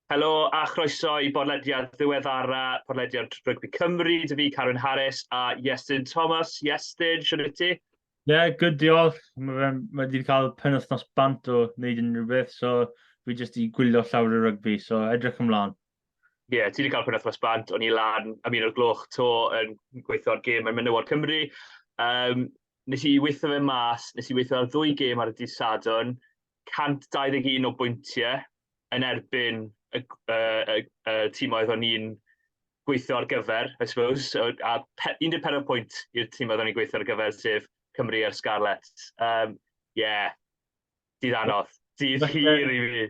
Helo a chroeso i bodlediad ddiweddara podlediad Rygbi Cymru. Dy fi, Carwyn Harris a Iestyn Thomas. Iestyn, siwr wyt ti? Ie, yeah, good, diolch. Mae ma wedi cael penwythnos bant o wneud unrhyw beth, so fi jyst i gwylio llawer o rygbi, so edrych ymlaen. Ie, yeah, ti wedi cael penwythnos bant, o'n i lan am 1 o'r gloch to yn gweithio ar gêm yn Menywod Cymru. Nes i weithio fe mas, nes i weithio ar ddwy gêm ar y dydd Sadwrn, 121 o bwyntiau yn erbyn y tîmoedd o'n i'n gweithio ar gyfer, I suppose. So, a 14 pwynt i'r tîmoedd o'n i'n gweithio ar gyfer, sef Cymru a'r Scarlets. Yeah, dydd anodd. Dydd hir i fi.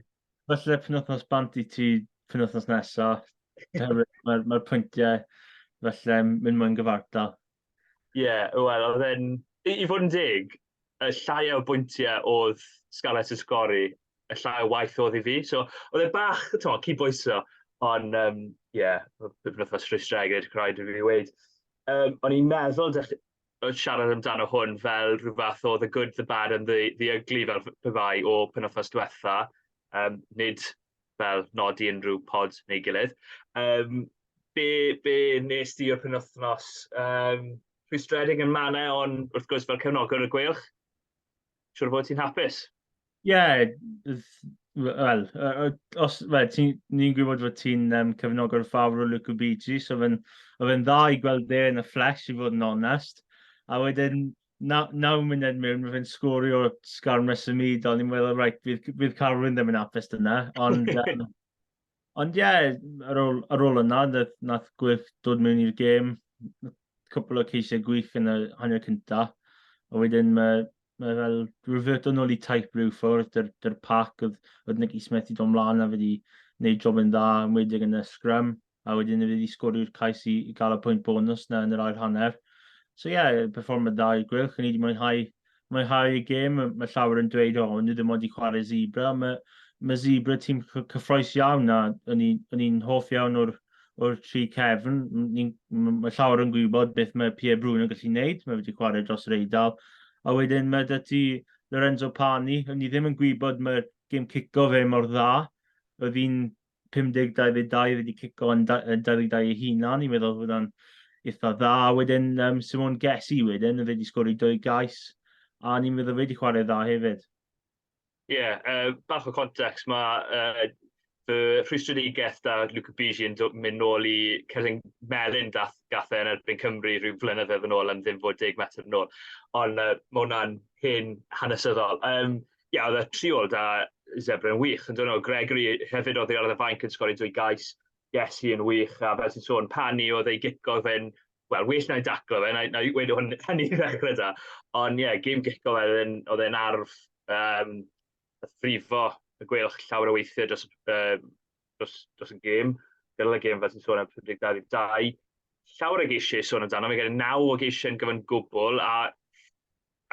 Falle penwythnos bant i ti penwythnos nesaf. Mae'r ma pwyntiau falle mynd mwyn gyfartal. Ie, yeah, wel, oedd e'n... I fod yn deg, y llai o bwyntiau oedd Scarlets yn sgori, y llai o waith oedd i fi. So, oedd e bach, ti'n cydbwyso, ond, yeah, penwythnos rhwystredig, rhaid i fi weud. O'n i'n meddwl siarad amdano hwn fel rhyw fath o the good, the bad and the ugly fel pe bai o penwythnos diwetha. Nid fel nodi unrhyw pod neu gilydd. Be nes di o'r penwythnos? Rhwystredig yn mannau, ond wrth gwrs fel cefnogwr y Gweilch, siŵr fod ti'n hapus? Ie, yeah, wel, os, well, ni'n gwybod fod ti'n cefnogwr fawr o Luca Bigi, so fe'n dda i gweld e yn y flesh, i fod yn onest. A wedyn, 9 munud mewn, mae fe'n sgorio sgarmes symudol, ni'n meddwl, right, fydd Carwyn ddim yn hapus dyna. Ond, ond ie, yeah, ar ôl yna, nath Gweilch dod mewn i'r gêm, cwpl o ceisiau gwych yn y hanner cynta. A wedyn mae fel reverto nôl i type rhyw ffordd, dy'r pac oedd Nicky Smith i dod mlaen a wedi gwneud job yn dda, yn wedig yn y scrum, a wedyn wedi sgorio'r cais i gael y pwynt bonus na yn yr ail hanner. So ie, yeah, perfformiad dda i'r Gweilch, ni wedi mwynhau y gêm. Mae llawer yn dweud, "O, nhw ddim wedi chwarae Zebre." Mae Zebre tîm cyffrous iawn a o'n i'n hoff iawn o'r tri cefn. Mae llawer yn gwybod beth mae Pierre Bruno yn gallu gwneud. Mae wedi chwarae dros yr Eidal. A wedyn mae 'da ti Lorenzo Pani. O'n i ddim yn gwybod mae'r gêm cico fe mor dda. Oedd hi'n 50-22 wedi cico yn 22 ei hunan. I'n meddwl bod o'n eitha dda. Wedyn Simone Gessi wedyn, oedd wedi sgori dwy gais. A ni'n meddwl wedi chwarae dda hefyd. Ie, yeah, bach o context, mae fy rhwystredigaeth da Luca Bigi yn mynd nôl i cerdyn melyn gath e yn erbyn Cymru rhyw flynyddoedd yn ôl am ddim fod 10 metr yn ôl. Ond mae hwnna'n hen hanesyddol. Ie, oedd y triol da Zebre yn wych. Yn dod Gregory hefyd oedd ar y fainc yn sgori dwy gais. Gessi yn wych, a fel ti'n sôn, Pani oedd ei gico fe'n, wel, well na'i daclo fe, na i weud hwn hynny i ddechrau da. Ond ie, yeah, gêm gico fe, oedd e'n arf frifo y Gweilch llawer o weithiau dros y gêm. Gyda'r y gêm, fel ti'n sôn am 52. Llawer o geisiau sôn amdano, mae gen i 9 o geisiau yn gyfan gwbl, a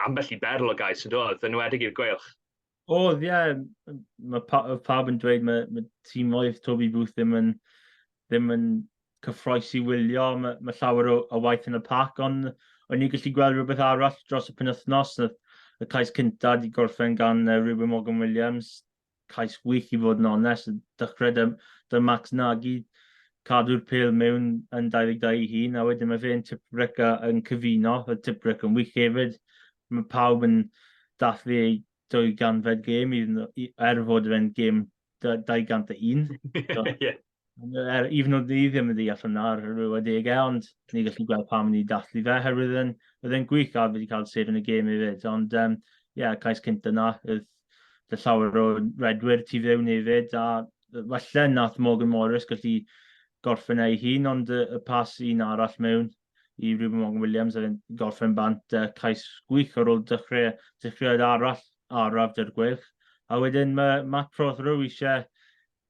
ambell i berl o gais yn dod, yn enwedig i'r Gweilch. Oedd, ie. Mae pawb yn dweud mae tîmoedd Toby Booth ddim yn cyffrous i wylio. Mae llawer o waith yn y pac, ond o'n i'n gallu gweld rhywbeth arall dros y penwythnos. Y cais cynta di gorffen gan Reuben Morgan Williams. Cais wych i fod yn onest. Dechrau dy Max Nagy cadw'r pêl mewn yn 22 ei hun, a wedyn mae fe'n Tipuric yn cyfuno, y Tipuric yn wych hefyd. Mae pawb yn dathlu ei 200fed gêm, er fod fe'n gêm 201. So, yeah. Er, even though ni ddim yn deall hwnna ar ryw adegau, ond ni gallu gweld pam ni dathlu fe, herwydd oedd e'n gwych a wedi cael sef yn y gêm hefyd. Ond, ie, yeah, cais cynta na, oedd dy llawer o redwyr tu fewn hefyd, a falle nath Morgan Morris gallu gorffen ei hun, ond y pas un arall mewn i Reuben Morgan Williams a gorffen bant, cais gwych ar ôl dechreuad arall araf dy'r Gweilch. A wedyn mae Matt Prothero eisiau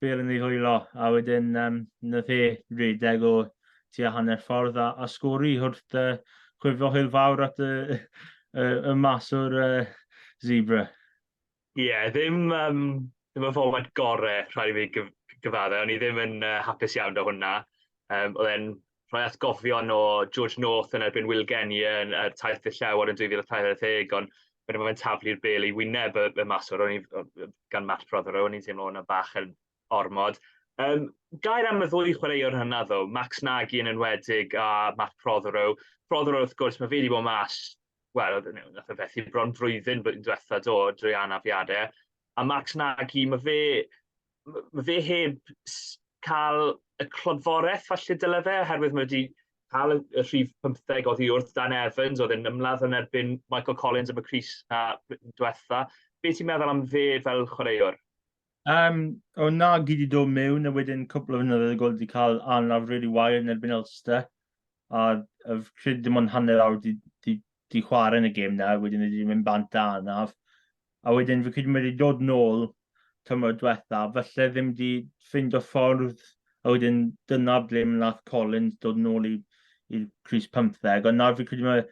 bêl yn ei ddwylo, a wedyn nath e redeg o tua hanner ffordd a sgori wrth chwifio hwyl fawr at y maswr Zebre. Ie, yeah, ddim y foment gorau, rhaid i fi gyfadde. O'n i ddim yn hapus iawn da hwnna. Oedd e'n rhoi atgofion o George North yn erbyn Will Genia yn y taith y Llewod yn 2020, ond wedyn mae fe'n taflu'r bêl i wyneb y maswr o'n i, gan Matt Prothero, o'n i'n teimlo hwnna bach yn ormod. Gair am y ddwy chwaraewr hynna ddo, Max Nagy yn enwedig a Matt Prothero. Prothero wrth gwrs, mae fe wedi bod mas, wel, nath o fethu bron flwyddyn blwyddyn diwetha do, drwy anafiadau. A Max Nagy, mae fe heb cael y clodforeth falle dyle fe, oherwydd mae wedi cael y rhif 15 oddi wrth Dan Evans, oedd yn ymladd yn erbyn Michael Collins am y crys na diwetha. Be ti'n meddwl am fe fel chwaraewr? O Nagy wedi dod mewn a wedyn cwpl o flynyddoedd ago wedi cael anaf really wael yn erbyn Ulster. A credu dim ond hanner awr di chwarae yn y gêm na, wedyn wedi mynd bant â anaf. A wedyn fi credu mae wedi dod nôl tymor diwetha, falle ddim wedi ffindo ffordd, a wedyn dyna ble nath Collins dod nôl i'r crys 15. Ond nawr fi credu mae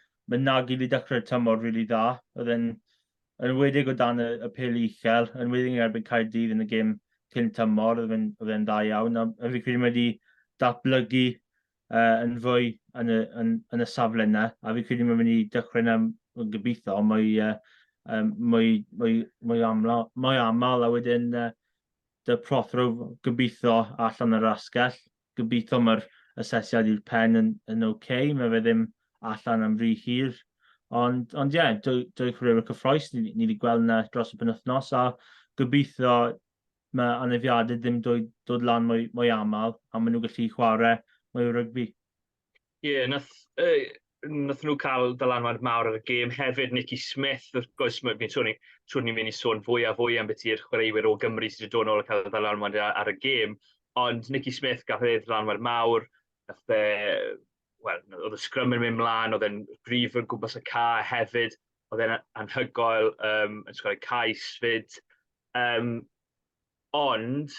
Nagy wedi dechrau'r tymor really dda. Oedd e'n yn enwedig o dan y pêl uchel, yn enwedig yn erbyn Caerdydd yn y gêm cyn tymor, oedd e'n dda iawn. A fi credu mae wedi datblygu yn fwy yn y safle yna, a fi credu mae'n mynd i dechrau yna yn gobeithio mwy, mwy aml, a wedyn dy Prothero gobeithio allan yr asgell. Gobeithio mae'r asesiad i'r pen yn okay, mae fe ddim allan am rhy hir. Ond ie, yeah, dwy chwaraewyr cyffrous ni wedi gweld yna dros y penwythnos, a gobeithio mae anafiadau ddim dod lan mwy aml, a maen nhw'n gallu chwarae mwy o rygbi. Ie, yeah, nath nhw cael dylanwad mawr ar y gêm hefyd. Nicky Smith, wrth gwrs, fi'n siŵr ni'n mynd i sôn fwy a fwy am beth i'r chwaraewyr o Gymru sydd wedi dod nôl a cael dylanwad ar y gêm. Ond Nicky Smith gath ei ddylanwad mawr, nath e, wel, oedd y scrum yn mynd mlaen, oedd e'n gryf yn gwmpas y ca hefyd, oedd e'n anhygoel, yn sgori cais fyd. Ond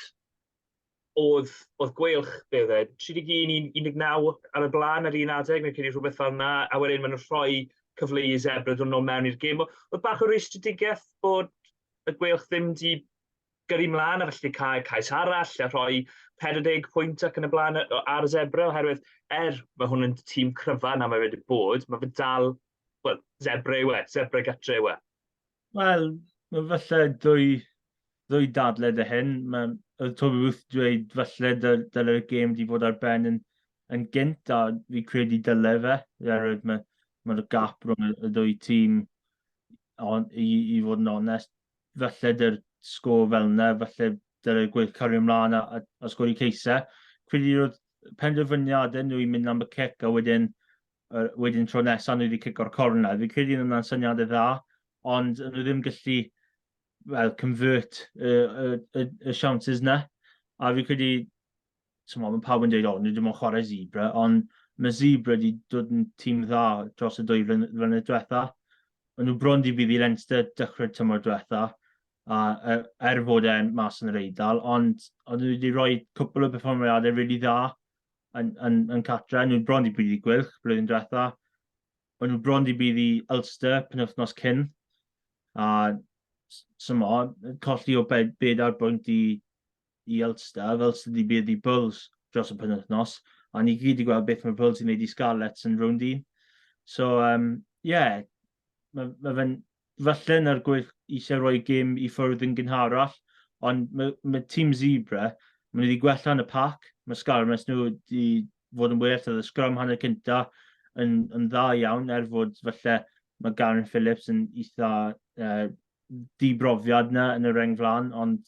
oedd Gweilch, be oedd e, 31 19 ar y blaen ar un adeg, neu credu rhywbeth fel yna, a wedyn maen nhw'n rhoi cyfle i Zebre dod nôl mewn i'r gêm. Oedd bach o rwystredigaeth bod y Gweilch ddim di gyrru mlaen a felly cael cais arall a rhoi 40 pwynt ac yn y blaen ar Zebre, oherwydd er mae hwn yn tîm cryfa na mae wedi bod, mae fe dal, wel, Zebre yw e, Zebre gatre yw e. Wel, mae falle ddwy dadle dy hyn. Mae oedd Toby Booth dweud falle dyle'r gêm di fod ar ben yn gynt, a fi credu dyle fe. Oherwydd mae'r gap rhwng y ddwy tîm, on, i fod yn onest. Falle dy'r sgôr fel yna, falle dyle'r Gweilch cario ymlaen a sgori ceisau. Credu roedd penderfyniadau nhw i mynd am y cic a wedyn tro nesaf nhw wedi cico'r corner. Fi credu yna'n syniadau dda, ond nhw ddim gallu, well, convert y chances na. A fi credu, mae pawb yn dweud, "O, nhw ddim yn chwarae Zebre," ond mae Zebre wedi dod yn tîm dda dros y 2 flynedd diwetha. Maen nhw bron di bydd i Leinster dechrau'r tymor diwetha, a er fod e'n mas yn yr Eidal, ond nhw wedi rhoi cwpl o perfformiadau really dda yn catre. Nhw bron di bydd i Gweilch blwyddyn diwetha. Maen nhw bron di bydd i Ulster penwythnos cyn. A symo, colli o 4 bwynt i Ulster, fel sydd wedi bydd i Bulls dros y penwythnos. A ni gyd wedi gweld beth mae Bulls yn gwneud i Scarlets yn rownd un. So, yeah, mae fe'n falle na'r Gweilch eisiau rhoi gêm i ffwrdd yn gynharach, ond mae tîm Zebre, maen nhw wedi gwella yn y pac, mae Scarlets nhw wedi fod yn well, oedd y scrum hanner cynta yn dda iawn, er fod falle mae Garen Phillips yn eitha dibrofiad na yn y reng flaen, ond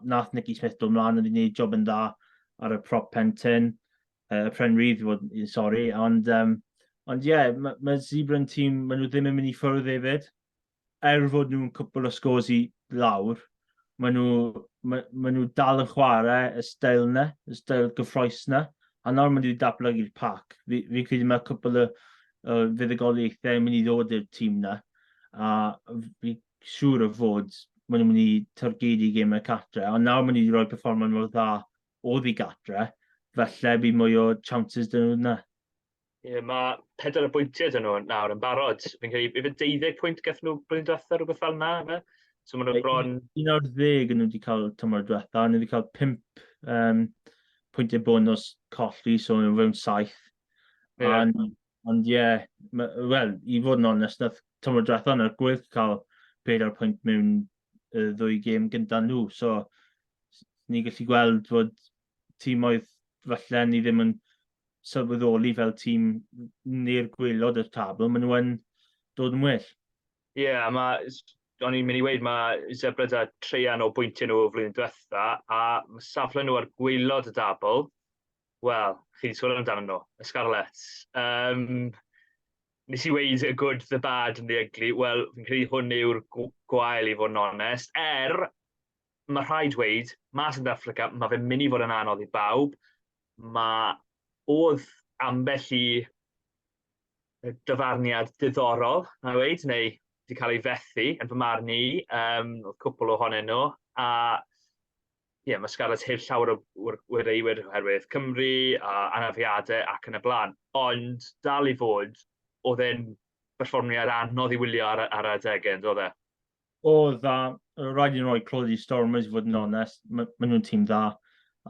nath Nicky Smith dod mlaen a wedi gwneud job yn dda ar y prop pen tynn, pren rydd, fod, sorry, ond ie, yeah, mae Zebre yn tîm, maen nhw ddim yn mynd i ffwrdd hefyd. Er fod nhw'n cwpl o scores i lawr, maen nhw dal yn chwarae y steil na, y steil gyffrous na, a nawr maen nhw wedi datblygu'r pac. Fi credu mae cwpl o fuddugoliaethau yn mynd i ddod i'r tîm na, a fi siŵr o fod maen nhw'n mynd i targedu gemau catre, ond nawr maen nhw wedi rhoi perfformiad mor dda oddi gatre, felly bydd mwy o chances dyn nhw yna. Ie, yeah, mae 4 o bwyntiau dyn nhw nawr yn barod. Fi'n credu, ife 12 pwynt gath nhw blwyddyn diwetha, rhywbeth fel yna, ife? So maen nhw bron. 11 yn nhw wedi cael tymor diwetha, nhw wedi cael 5 pwyntiau bonus colli, so nhw'n fewn 7. Yeah. Ond ie, yeah, wel, i fod yn onest, nath tymor diwetha na'r Gweilch cael 4 pwynt mewn y ddwy gêm gyntaf nhw. So, ni gallu gweld fod tîmoedd falle ni ddim yn sylweddoli fel tîm neu'r gwaelod y tabl, maen nhw yn dod yn well. Ie, yeah, mae, o'n i'n mynd i weud, mae Zebre da treian o bwyntiau nhw o flwyddyn diwetha, a mae safle nhw ar gwaelod y dabl. Wel, chi wedi sôn amdano nhw, y Scarlets. Nes i weud y good, the bad and the ugly. Wel, fi'n credu hwn yw'r gwael i fod yn onest. Mae rhaid dweud, mas yn Africa, mae fe'n mynd i fod yn anodd i bawb. Mae oedd ambell i dyfarniad diddorol, na i weud, neu wedi cael ei fethu yn fy marn i, oedd cwpl ohonyn nhw, a ie, yeah, mae Scarlets heb llawer o wreiwyr oherwydd Cymru a anafiadau ac yn y blaen. Ond dal i fod, oedd e'n berfformiad anodd i wylio ar adegau, yn doedd e? Oedd, a rhaid i'n rhoi clod i Stormers i fod yn onest. Maen ma nhw'n tîm dda,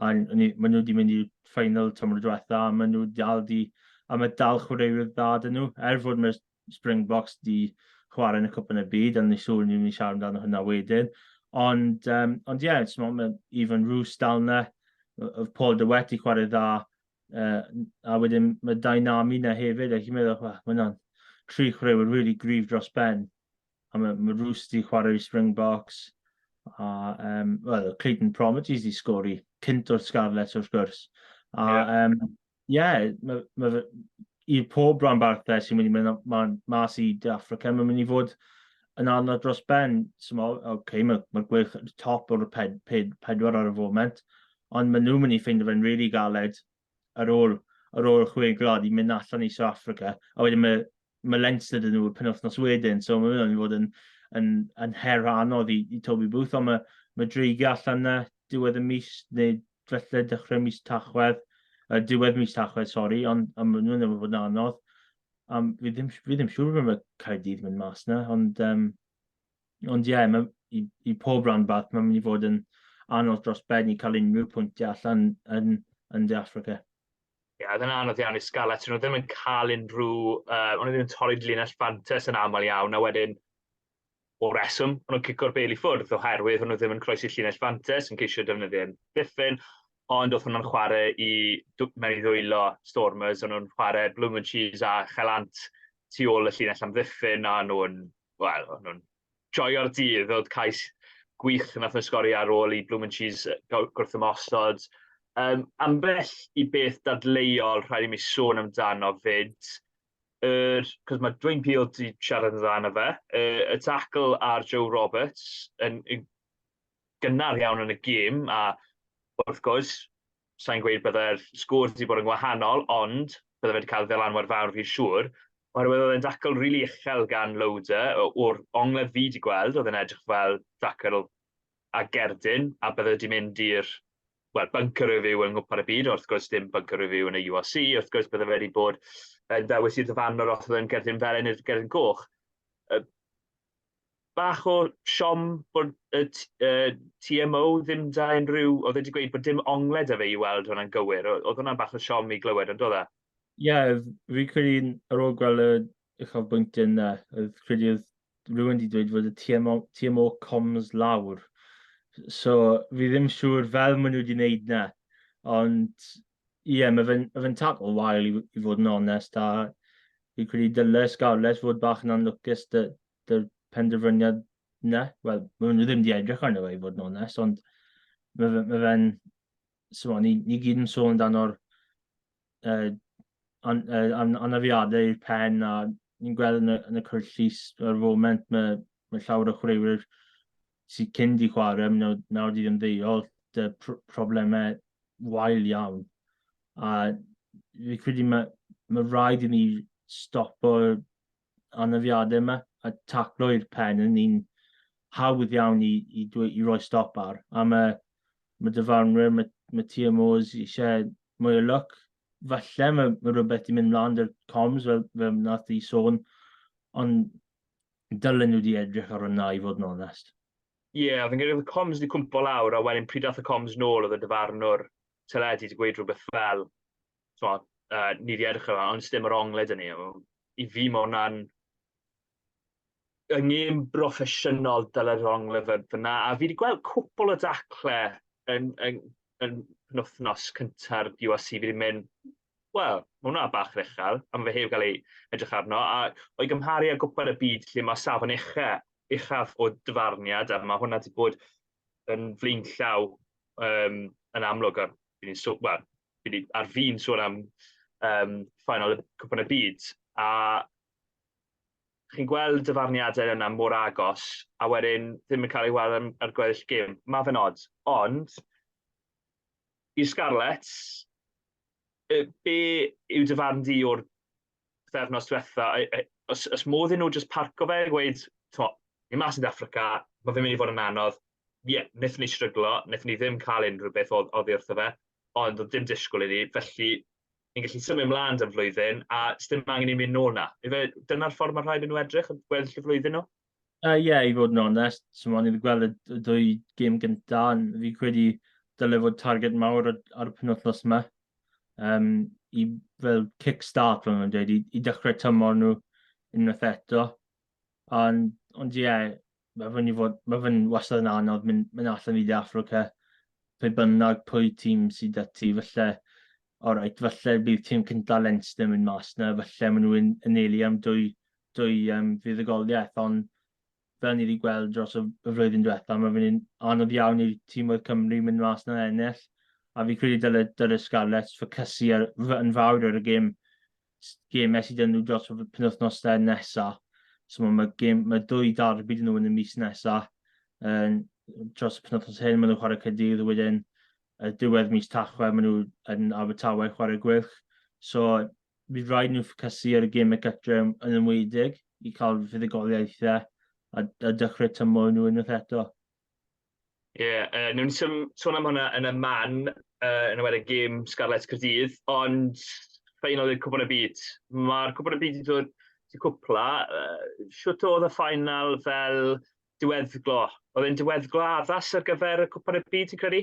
a maen nhw wedi mynd i'r final tymor diwetha, a maen nhw dal di, a mae dal chwaraewyr dda dyn nhw, er fod mae'r Springboks di chwarae yn y Cwpan y Byd, a ni siŵr ni'n mynd i siarad amdano hynna wedyn. Ond, ond ie, yeah, mae Evan Roos dal yna, oedd Paul de Wet i chwarae dda, a wedyn mae Dynami na hefyd, a chi'n meddwl, mae hwnna'n tri chwaraewyr really gryf dros ben. A mae Roos di chwarae i Springboks, a well, Clayton Promities di sgori cynt o'r Scarlets wrth gwrs. A yeah, yeah, ma, i pob rhanbarthau sy'n mynd i mynd mas i De Africa, mae'n mynd i fod yn anodd dros ben. So, okay, mae'r ma Gweilch top o'r pedwar ar y foment, ond maen nhw'n mynd i ffeindio fe'n really galed ar ôl 6 gwlad i mynd allan i South Africa, a wedyn mae Leinster dyn nhw y penwythnos wedyn, so mae'n mynd i fod yn her anodd i Toby Booth, ond mae Dreigiau allan yna diwedd y mis, neu felly dechrau mis Tachwedd, diwedd mis Tachwedd, sori, ond maen nhw'n mynd fod yn anodd. Fi ddim siŵr beth mae Caerdydd mynd mas na, ond ie, yeah, i pob rhanbarth mae'n mynd i fod yn anodd dros ben i cael unrhyw pwyntiau allan yn De Africa. Ie, yeah, oedd yn anodd iawn i Scarlets. Nhw ddim yn cael unrhyw... O'n nhw ddim yn torri linell fantes yn aml iawn, a wedyn o reswm, o'n nhw'n cico'r bel i ffwrdd oherwydd o'n nhw ddim yn croesi llinell fantes, yn ceisio defnyddio'n ddiffyn, ond oedd hwnna'n chwarae mewn i ddwylo Stormers, o'n nhw'n chwarae Blumenchies a Gelant tu ôl y llinell amddiffyn, a nhw'n, wel, o'n nhw'n joio'r dydd, oedd cais gwych nath nhw sgori ar ôl i Blumenchies gwrth ymosod. Ambell i beth dadleuol rhaid i mi sôn amdano fyd, cos mae Dwayne Peel di siarad yn dda yna fe, y tackle ar Joe Roberts yn gynnar iawn yn y gêm, a wrth gwrs, sa'n gweud byddai'r sgôr wedi bod yn gwahanol, ond bydde fe wedi cael ddylanwad fawr fi'n siŵr, oherwydd oedd e'n tackle really uchel gan Loader, o'r ongle fi wedi gweld, oedd e'n edrych fel tackle a gerdyn, a bydde wedi mynd i'r, well, bunker review yng Nghwpan y Byd, wrth gwrs dim bunker review yn y URC, wrth gwrs bydde fe wedi bod yn dewis i'r ddyfarnwr os oedd e'n gerdyn felyn neu'r gerdyn coch. Bach o siom bod y TMO ddim da unrhyw, oedd wedi gweud bod dim ongle da fe i weld hwnna'n gywir. Oedd hwnna'n bach o siom i glywed, ond oedd e? Ie, yeah, fi credu ar ôl gweld y uchafbwyntiau yna, oedd credu oedd rhywun wedi dweud fod y TMO, TMO comms lawr. So, fi ddim siŵr fel maen nhw wedi wneud na. Ond, ie, yeah, mae fe'n tackle wael i fod yn onest, a fi credu dyle Scarlets fod bach yn anlwcus dy penderfyniad na. Wel, maen nhw ddim wedi edrych arno fe i fod yn onest, ond mae fe'n... So, ni gyd yn sôn amdano'r anafiadau i'r pen a ni'n gweld yn y cwrt llys ar y foment mae llawer o chwaraewyr sydd cyn di chwarae, nawr di ymddeol, dy problemau wael iawn. A fi credu mae rhaid i ni stopo anafiadau yma a taclo i'r pen yn un hawdd iawn i roi stop ar. A mae dyfarnwyr, mae TMOs eisiau mwy o lwc. Falle mae rhywbeth i mynd mlaen dy'r comms fel nath i sôn, ond dylen nhw wedi edrych ar hwnna i fod yn onest. Ie, yeah, fi'n credu oedd y comms wedi cwmpo lawr, a wedyn pryd dath y comms nôl oedd y dyfarnwr teledu wedi gweud rhywbeth fel, so, ni wedi edrych ar ond dim yr ongle dyn ni. I fi mae hwnna'n yng ngêm broffesiynol dyle'r ongle fod fyna. A fi wedi gweld cwpl o dacle yn penwthnos cynta'r URC fi wedi mynd, wel, mae hwnna bach yn uchel, a mae fe heb gael ei edrych arno, a o'i gymharu â Gwpan y Byd lle mae safon ucha, uchaf o dyfarniad, a mae hwnna wedi bod yn flaenllaw yn amlwg, a fi so, well, fi ar fin sôn am final Cwpan y Byd, a chi'n gweld dyfarniadau yna mor agos, a wedyn ddim yn cael ei weld ar, ar gweddill gêm. Mae fe'n odd. Ond, i'r Scarlets, be yw dy farn di o'r pythefnos diwetha? Os, os modd i nhw jyst parco fe a gweud, to, ni mas yn Africa, mae fe'n mynd i fod yn anodd. Ie, yeah, wnaethon ni stryglo, wnaethon ni ddim cael unrhyw beth oddi wrtho fe, ond oedd dim disgwyl i ni, felly ni'n gallu symud ymlaen am flwyddyn, a dim angen i mynd nôl na. Ife dyna'r ffordd mae rhaid i nhw edrych yn gweddill y flwyddyn nhw? Ie, yeah, i fod yn onest, so ni wedi gweld y ddwy gêm gyntaf, ond fi credu dyle fod target mawr ar, ar y penwythnos yma. I fel kick-start, fel maen dweud, i dechrau tymor nhw unwaith eto. Ond, ond ie, yeah, mae fe'n fod, mae fe'n wastad yn anodd mynd, mynd allan i De Affrica, pe bynnag pwy tîm sydd 'da ti, falle, alright, falle bydd tîm cynta Leinster yn mynd mas na, falle maen nhw'n anelu am dwy, dwy fuddugoliaeth, ond fel ni wedi gweld dros y, y flwyddyn diwethaf, mae fe'n anodd iawn i'r tîmoedd Cymru mynd mas na ennill, a fi credu dyle, dyle Scarlets ffocysu ar, yn fawr ar y gêm gemau sydd 'da nhw dros y penwythnosau nesaf. So mae, mae, gêm, mae dwy darbi 'da nhw yn y mis nesaf. Dros y penwythnos hyn, maen nhw'n chwarae Caerdydd, wedyn y diwedd mis Tachwedd, maen nhw yn Abertawe chwarae Gweilch. So, bydd rhaid nhw ffocysu ar y gemau gytre yn enwedig i cael fuddugoliaethau a, a dechrau tymor nhw unwaith eto. Ie, yeah, newn ni sôn am hwnna yn y man, yn enwedig gêm Scarlets Caerdydd, ond final i'r Cwpan y Byd. Mae'r Cwpan y Byd wedi dod i cwpla. Shwt oedd y final fel diweddglo? Oedd e'n diweddglo addas ar gyfer y Cwpan y Byd, ti'n credu?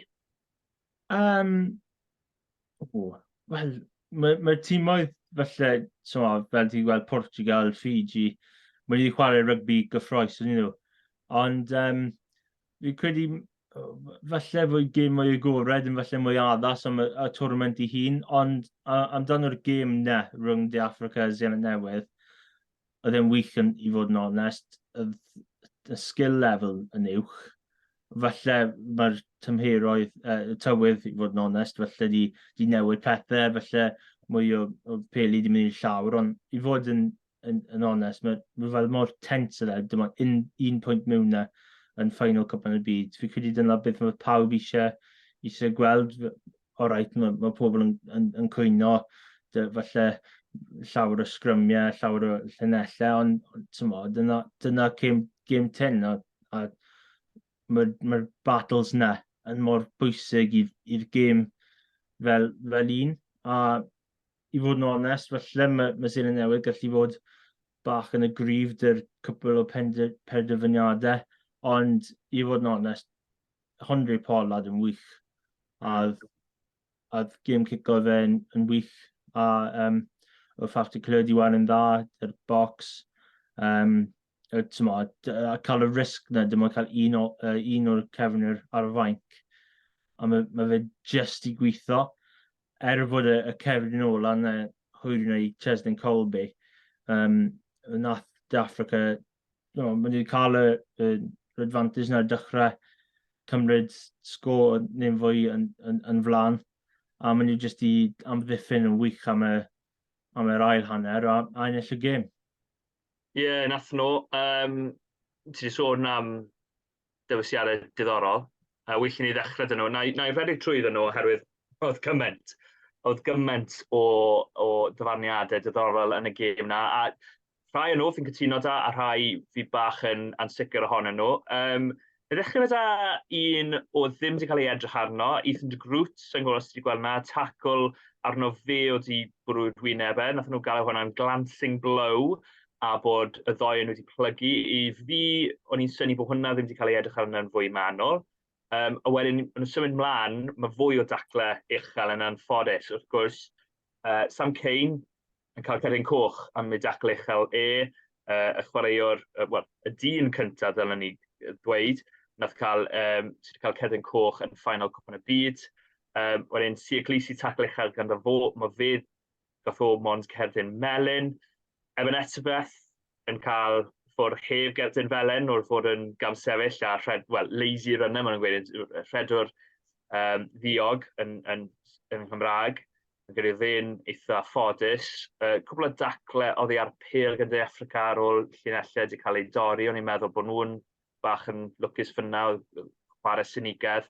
Oh, wel, mae'r mae tîmoedd falle, so, fel ti'n gweld Portugal, Fiji, mae wedi chwarae rygbi gyffroes yn nhw. Ond fi'n credu falle fod gêm mwy agored yn falle mwy addas am y, y tournament i hun, ond amdano'r gêm na rhwng De Africa a Zeland Newydd, oedd e'n wych yn, i fod yn onest, oedd y skill level yn uwch. Falle mae'r tymheroedd, y tywydd, i fod yn onest, falle di, di newid pethau, falle mwy o, o peli di mynd i'r llawr, ond i fod yn, yn, yn onest, mae, mae fel mor tense yna, dim ond un, un pwynt mewn na yn final Cwpan y Byd. Fi credu dyna beth mae pawb eisiau, eisiau gweld. Alright, mae, mae pobl yn, yn, yn cwyno, dy, falle llawer o sgrymiau, llawer o llinellau, ond tymo, dyna, dyna gêm, gêm tin, a, a mae'r mae battles na yn mor bwysig i'r gêm fel, fel un. A i fod yn onest, falle mae, mae Seland Newydd gallu fod bach yn aggrieved yr cwpl o penderfyniadau, ond i fod yn onest, Handré Pollard yn wych, a a gêm cico fe yn, yn wych, a oedd Faf de Klerk di yn dda, yr box, a, a cael y risg na, dim ond cael un, o, un o'r cefnwyr ar y fainc, a mae, mae fe just i gweithio, er fod y, y cefn ola yna hwyr neu Cheslin Kolbe, nath De Africa, no, maen nhw wedi cael y, y, yr advantage na'r dechrau cymryd sgôr neu'n fwy yn, yn, yn flan, a maen nhw jyst i amddiffyn yn wych am y, am yr ail hanner a, a ennill y gêm. Ie, yeah, nath nhw. Ti wedi sôn am dewisiadau diddorol. A well i ni ddechrau dyn nhw. Na, na i redeg trwy nhw oherwydd oedd gymaint, oedd gymaint o, o dyfarniadau diddorol yn y gêm na. A rhai o'n nhw fi'n cytuno da, a rhai fi bach yn ansicr ohonyn nhw. I ddechrau gyda un oedd ddim wedi cael ei edrych arno, Ethan de Groot, sa'n gwybod os ti wedi gweld na, tackle arno fe oedd wedi bwrw'r wynebau, nath nhw gael hwnna'n glancing blow, a bod y ddoi yn wedi plygu. I fi, o'n i'n synnu bod hwnna ddim wedi cael ei edrych arno'n fwy manwl. A wedyn, yn symud mlaen, mae fwy o dacle uchel yn anffodus. Wrth gwrs, Sam Cane yn cael cerdyn coch am ei dacl uchel e, y chwaraewr, wel, y dyn cyntaf dylen ni ddweud, nath cael, sydd wedi cael cerdyn coch yn final Cwpan y Byd. Wedyn, Siya Kolisi tackle uchel ganddo fo, mae fe, gath o mond cerdyn melyn. Eben Etzebeth yn cael ffwrdd heb gerdyn felen o'r fod yn gamsefyll a rhed, well, lazy runner, maen nhw'n gweud, rhedwr ddiog yn Nghymraeg. Mae gyda fe'n eitha ffodus. Cwpl o dacle oddi ar pêl gan De Affrica ar ôl llinellau wedi cael ei dorri. O'n i'n meddwl bod nhw'n bach yn lwcus fyna, chwarae sinigedd.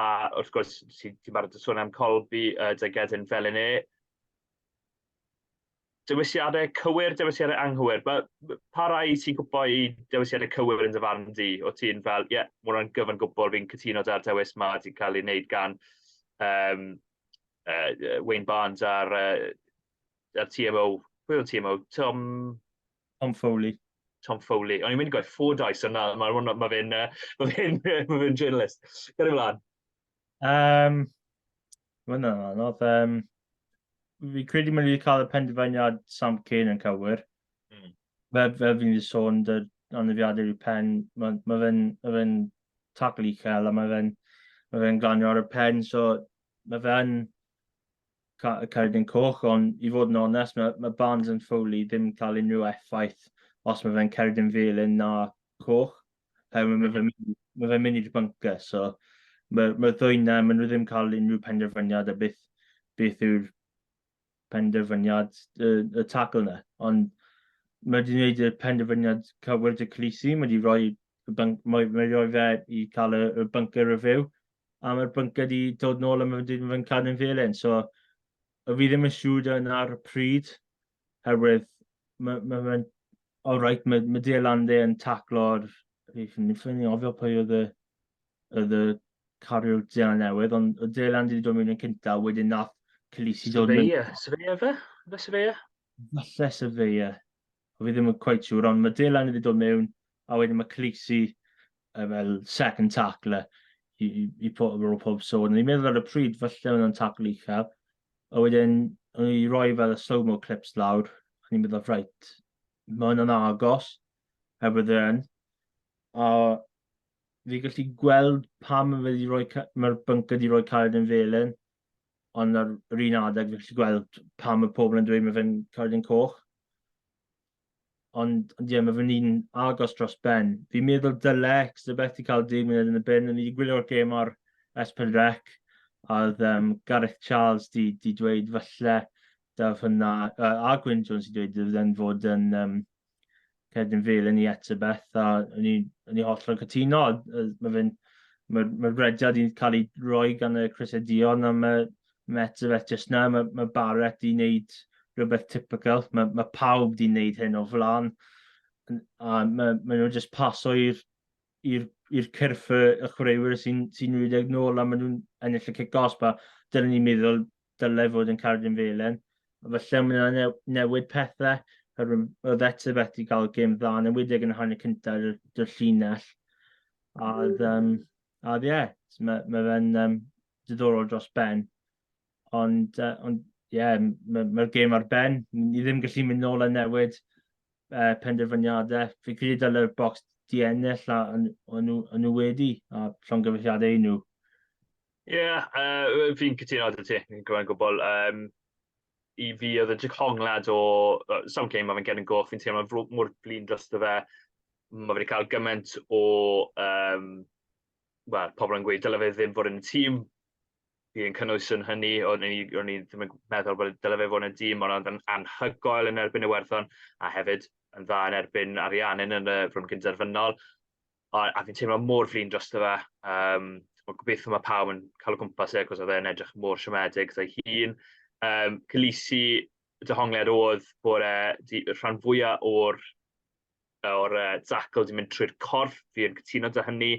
A wrth gwrs, ti'n barod yn sôn am Kolbe, dy gedyn felyn e. Dewisiadau cywir, dewisiadau anghywir. Pa, pa rai ti'n gwybod i dewisiadau cywir yn dy farn di? O ti'n fel, ie, yeah, mae hwnna'n gyfan gwbl, fi'n cytuno da'r dewis ma wedi cael ei wneud gan Wayne Barnes a'r TMO. Pwy oedd TMO? Tom... Tom Foley. Tom Foley. O'n i'n mynd i gweud Fordyce, ond na, mae ma, ma fe'n ma fe ma fe journalist. Gyrru ymlaen. Mae hwnna'n anodd. Fi credu mae wedi cael y penderfyniad Sam Cane yn cywir. Fel fi'n wedi sôn, dy anafiadau i'w pen, mae ma fe'n ma fe tackle uchel a mae fe'n ma fe glanio ar y pen, so mae fe'n cerdyn coch, ond i fod yn onest, mae Barnes and Foley ddim cael unrhyw effaith os mae fe'n cerdyn felyn na coch. Oherwydd mae fe'n mynd i'r bunker, so mae'r ma ddwy na, maen nhw ddim cael unrhyw penderfyniad a beth yw'r penderfyniad y tackle na. Ond mae wedi gwneud y penderfyniad cywir dy Kolisi, mae wedi rhoi, mae rhoi fe i cael y bunker review, a mae'r bunker wedi dod nôl a mae wedi dweud fe'n cerdyn felyn. So, fi ddim yn siŵr yn ar y pryd, herwydd mae ma fe'n, all right, mae de Allende yn taclo'r, fi'n ofio pwy oedd y cariwr Seland Newydd, ond oedd de Allende wedi dod mewn yn cyntaf, wedyn nath Kolisi dod mewn. Savea fe? Fe Savea? Falle Savea. O fi ddim yn quite siŵr, ond mae de Allende wedi dod mewn, a wedyn mae Kolisi fel second tackler i pob, pob sôn. Ni'n meddwl ar y pryd, falle o'n tackle uchel. A wedyn, o'n i roi fel y slow-mo clips lawr, a ni'n meddwl, right, mae hwnna'n agos, hefyd yn. A fi gallu gweld pam mae'r bunker wedi rhoi cerdyn felyn, ond ar yr un adeg fi gallu gweld pam y pobl yn dweud mae fe'n cerdyn coch. Ond ie, mae fe'n un agos dros ben. Fi'n meddwl dyle Etzebeth i cael 10 munud yn y bin. O'n i wedi gwylio'r gêm ar S4C, a oedd Gareth Charles di dweud falle daf hwnna, a Gwyn Jones di dweud fydde'n fod yn cerdyn felyn i Etzebeth, a o'n i hollol cytuno. Mae fe'n Mae'r ma rediad i'n cael ei roi gan y Crysau Duon, a mae Etzebeth jyst na, mae Barrett di wneud rhywbeth typical. Mae pawb di wneud hyn o flaen. A mae nhw jyst paso i'r cyrff y chwaraewyr sy rhedeg nôl a maen nhw'n ennill y cic gosb, a dylen ni'n meddwl dylai fod yn cerdyn felyn. A falle mae'n newid pethau. Oedd Etzebeth i gael gêm dda, yn enwedig yn y hanner cyntaf dy'r llinell. A oedd, a ie, mae fe'n diddorol dros ben. Ond ie, yeah, mae'r ma gêm ar ben. Ni ddim gallu mynd nôl a newid penderfyniadau. Fi credu dyle'r Boks di ennill a o'n nhw wedi, a llongyfarchiadau i nhw. Ie, yeah, fi'n cytuno â ti, fi'n gyfan gwbl. I fi oedd y dehonglad o Sam Cane, mae fe'n cerdyn goch, fi'n teimlo mor flin drosto fe. Mae fe wedi cael gymaint o, well, pobl yn gweud dyle fe ddim fod yn y tîm. Fi yn cynnwys yn hynny, o'n i ddim yn meddwl bod dyle fe fod yn y dîm, ond oedd yn anhygoel yn erbyn Iwerddon, a hefyd yn dda yn erbyn Ariannin yn y rownd gynderfynol. A fi'n teimlo mor flin drosto fe. Gobeithio mae pawb yn cael o gwmpas e, cos oedd e'n edrych mor siomedig gyda'i hun. Kolisi, dehongliad oedd bod e, di, rhan fwyaf o'r tackle di mynd trwy'r corff, fi yn cytuno dy hynny.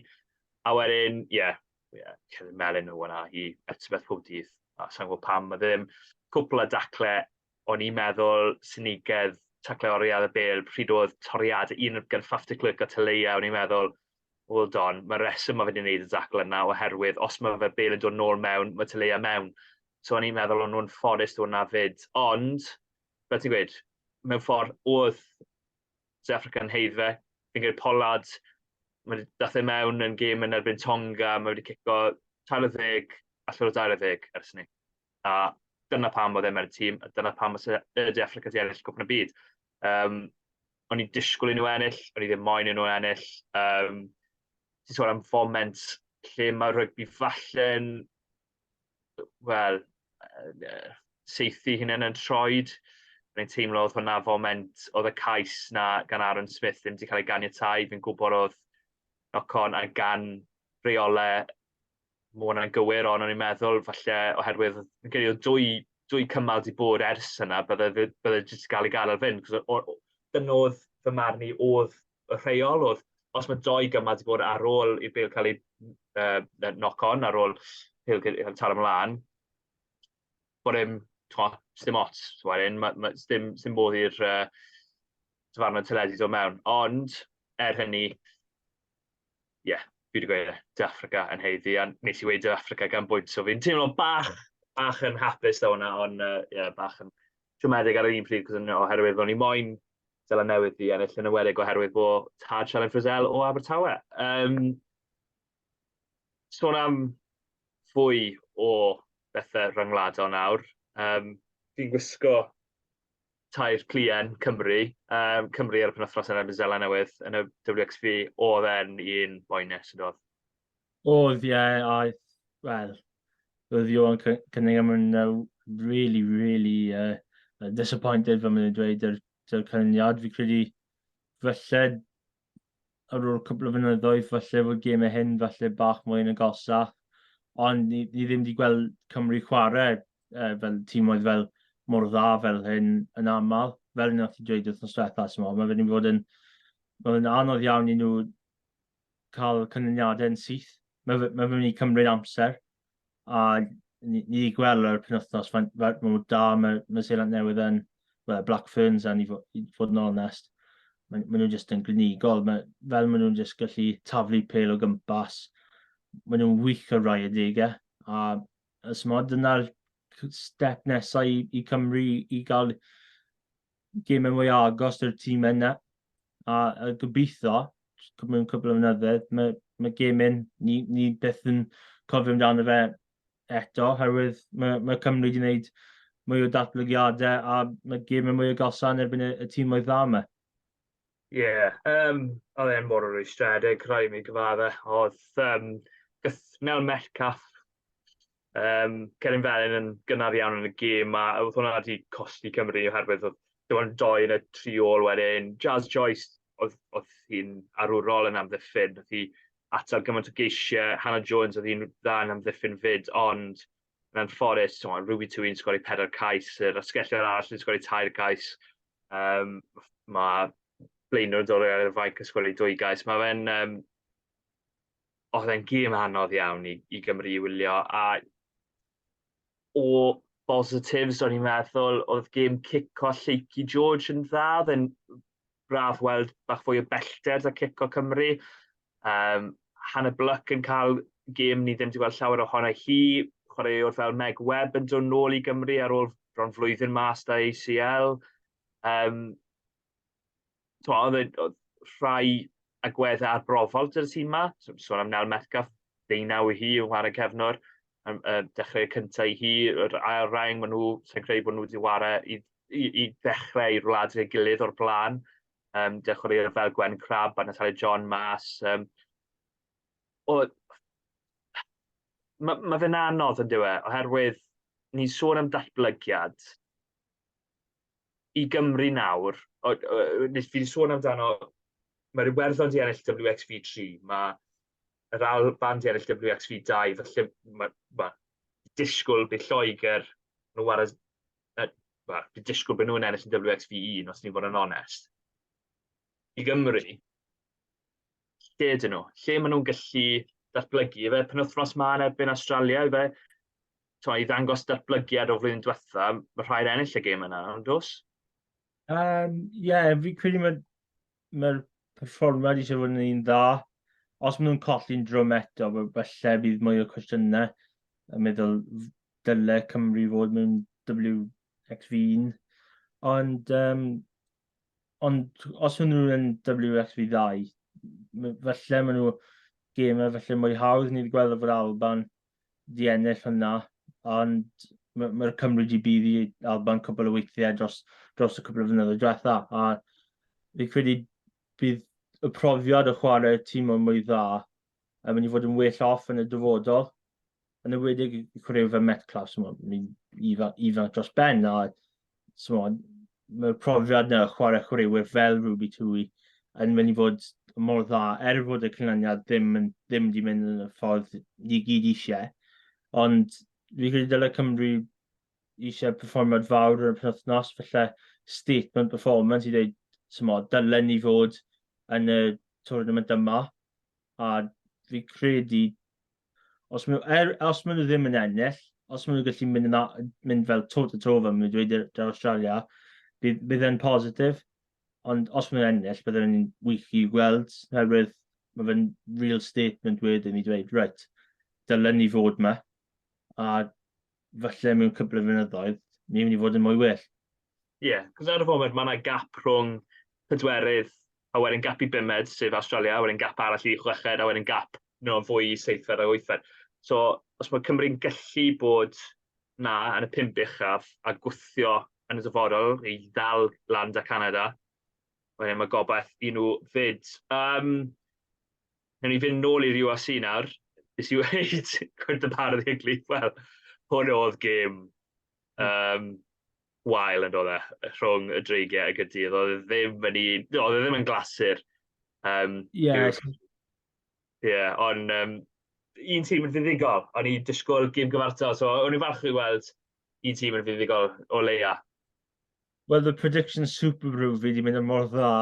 A wedyn, ie, yeah, cerdyn melyn o hwnna i Etzebeth pob dydd. A sa'n gwybod pam, mae ddim cwpl o dacle o'n i'n meddwl sinigedd tacle oriad y bêl, pryd oedd toriad un gan Faf de Klerk a Teleia, o'n i'n meddwl, hold on, mae reswm mae fe wedi gwneud y tackle yna oherwydd os mae fe bêl yn dod nôl mewn, mae Teleia mewn. So o'n i'n meddwl o'n nhw'n ffodus hwnna fyd. Ond, fel ti'n gweud, mewn ffordd oedd South Africa yn haeddu fe. Fi'n gwneud Pollard, mae dath e mewn yn gêm yn erbyn Tonga, mae wedi cico 30 allan o 20 ers ni. A dyna pam oedd e mewn tîm, a dyna pam oedd y De Affrica di ennill Cwpan y Byd. O'n i'n disgwyl i nhw ennill, o'n i ddim moyn i nhw ennill. Ti'n sôn am foment lle mae rygbi falle'n, wel, saethu hunain yn troed. O'n i'n teimlo oedd hwnna foment, oedd y cais na gan Aaron Smith ddim wedi cael ei ganiatáu. Fi'n gwybod oedd knock-on a gan reolau mae hwnna'n gywir, ond o'n i'n meddwl falle oherwydd fi'n credu oedd dwy, dwy cymal 'di bod ers yna, bydde, bydde jyst gael ei gadael fynd. Cos dyna oedd fy marn i oedd y rheol, oedd os mae doi gymal 'di bod ar ôl i'r bêl cael ei knock on, ar ôl pêl cael ei taro ymlaen, bod e'n, dim ots wedyn, ma, ma, dim, dim modd i'r dyfarnwr teledu dod mewn. Ond, er hynny, ie, yeah, fi wedi gweud e, De Affrica yn haeddu, a nes i weud De Affrica gan bwynt, so fi'n teimlo bach, bach yn hapus da hwnna, ond yeah, bach yn siomedig ar yr un pryd, cos oherwydd o'n i moyn Seland Newydd i ennill, yn enwedig oherwydd bod tad Shelly Frizzell o Abertawe. Sôn am fwy o bethau rhyngwladol nawr. Fi'n gwisgo tair pluen Cymru, Cymru ar y penwythnos yn erbyn Seland Newydd yn y WXV, oedd e'n un boenus, yn doedd? Oedd, ie, yeah, a, wel, oedd Ioan Cunningham yn really, really disappointed, fel maen nhw'n dweud, yr, yr canlyniad. Fi credu, falle, ar ôl cwpl o flynyddoedd, falle fod gemau hyn falle bach mwy yn agosach, ond ni, ni ddim wedi gweld Cymru chwarae fel tîmoedd fel mor dda fel hyn yn aml. Fel nath i dweud wythnos diwetha, mae fe'n fod yn, mae fe'n anodd iawn i nhw cael canlyniadau yn syth. Mae fe, mae fe'n mynd i cymryd amser, a ni, ni wedi gweld ar y penwythnos faint mor da mae, mae Seland Newydd yn, well, Black Ferns yn, i fod, i fod yn onest. Mae, mae nhw'n just yn glinigol, mae, fel maen nhw'n just gallu taflu pêl o gwmpas. Maen nhw'n wych ar rai adegau, a ysmod, dyna'r step nesaf i, i Cymru i gael gemau mwy agos i'r tîm yna. A, a gobeithio, mewn cwpl o flynyddoedd, mae, mae gemau'n, ni, ni byth yn cofio amdano fe eto, oherwydd mae, mae Cymru wedi gwneud mwy o datblygiadau a mae gemau mwy agosau yn erbyn y, y tîmoedd dda yma. Ie, yeah, oedd e'n mor o rwystredig, rhaid i mi gyfadde. Oedd gath Nel Metcalf Celyn Felyn yn gynnar iawn yn y gêm, a oedd hwnna wedi costi Cymru oherwydd oedd dim ond doi yn y tri ôl wedyn. Jazz Joyce, oedd, oedd hi'n arwrol yn amddiffyn, oedd hi atal gymaint o geisiau. Hannah Jones oedd hi'n dda yn amddiffyn fyd, ond yn anffodus, Ruby Tui'n sgori pedair cais, yr asgellwr arall yn sgori tair cais. Mae blaenwr yn dod ar y fainc yn sgori dwy gais. Mae fe'n... Oedd e'n gêm anodd iawn i, i Gymru i wylio, a o positives o'n i'n meddwl, oedd gêm cico Lleucu George yn dda, oedd e'n braf weld bach fwy o bellter da cico Cymru. Hannah Bluck yn cael gêm ni ddim wedi gweld llawer ohono hi, chwaraewr fel Meg Webb yn dod nôl i Gymru ar ôl bron flwyddyn mas da ACL. Oedd, oedd rhai agweddau arbrofol gyda'r tîm yma. So, sôn am Nel Metcalf, deunaw i hi yn chwarae cefnwr, dechrau cyntaf i hi, yr ail reng, maen nhw, sa'n credu bod nhw wedi chwarae i, i, i ddechrau i'r wlad ei gilydd o'r blaen. Dechrau fel Gwen Crabb a Natalia John mas. O, mae ma fe'n anodd yn dyw e, oherwydd ni'n sôn am datblygiad i Gymru nawr, o, o, nes fi 'di sôn amdano, mae'r Iwerddon 'di ennill WXV3, mae yr Alban 'di ennill WXV2, felly mae, ma disgwyl bydd Lloegr, nhw wara, well, bydd disgwyl bydd nhw'n ennill yn WXV1, os ni'n fod yn onest. I Gymru, lle ydyn nhw? Lle maen nhw'n gallu datblygu? Ife penwythnos ma yn erbyn Australia, ife t'mo, i ddangos datblygiad o flwyddyn diwetha, mae rhaid ennill y gêm yna, ond oes? Yeah, fi credu mae'r mae perfformiad eisiau fod yn un dda. Os maen nhw'n colli'n drwm eto, falle bydd mwy o cwestiynau yn meddwl dyle Cymru fod mewn WXV1. Ond, ond os maen nhw yn WXV2, falle maen nhw gemau falle mwy hawdd. Ni wedi gweld fod Alban di ennill hwnna, ond mae'r ma Cymru di bydd i Alban cwbl o weithiau dros, dros y cwbl o flynyddoedd diwetha, a fi credu bydd y profiad o chwarae tîm o'n mwy dda yn mynd i fod yn well off yn y dyfodol. Yn enwedig i chwaraewyr fel Metcalf, so mae'n ifanc, ifanc dros ben, a so, mae'r profiad yna o chwarae chwaraewyr fel Ruby Tui yn mynd i fod mor dda, er fod y canlyniad ddim, yn, ddim wedi mynd yn y ffordd ni gyd eisiau. Ond fi credu dylai Cymru eisiau perfformiad fawr yn y penwythnos, falle statement performance i ddweud, tymo, dylen ni fod yn y tournament yma. A fi credu, os maen nhw, er, os maen nhw ddim yn ennill, os maen nhw'n gallu mynd, yna, mynd fel toe to toe fel maen nhw'n dweud i'r Australia, bydd, bydd e'n positif. Ond os maen nhw'n ennill, bydd e'n wych i gweld, oherwydd mae fe'n real statement wedyn i dweud, reit, dylen ni fod yma. A falle mewn cwpl o flynyddoedd, ni'n mynd i fod yn mwy well. Ie, yeah, cos ar y foment mae yna gap rhwng pedwerydd a wedyn gap i bumed, sef Australia, a wedyn gap arall i chweched, a wedyn gap no, fwy i seithfed a wythfed. So, os mae Cymru'n gallu bod na yn y pump uchaf a gwthio yn y dyfodol i ddal lan da Canada, wedyn mae gobaith i nhw fyd. Um, Newn ni fynd nôl i'r URC nawr. Nes i weud cwrt y bardd i gli. Wel, hwn oedd gêm um, wael yn dod e, rhwng y dreigiau a Gaerdydd. Oedd e ddim yn un... Oedd e ddim yn glasur. Um, yeah. Yeah, ond um, un tîm yn fuddugol. O'n i disgwyl gêm gyfartal, so o'n i'n falch i weld un tîm yn fuddugol o leia. Wel, the prediction Super Brew fi wedi mynd yn mor dda,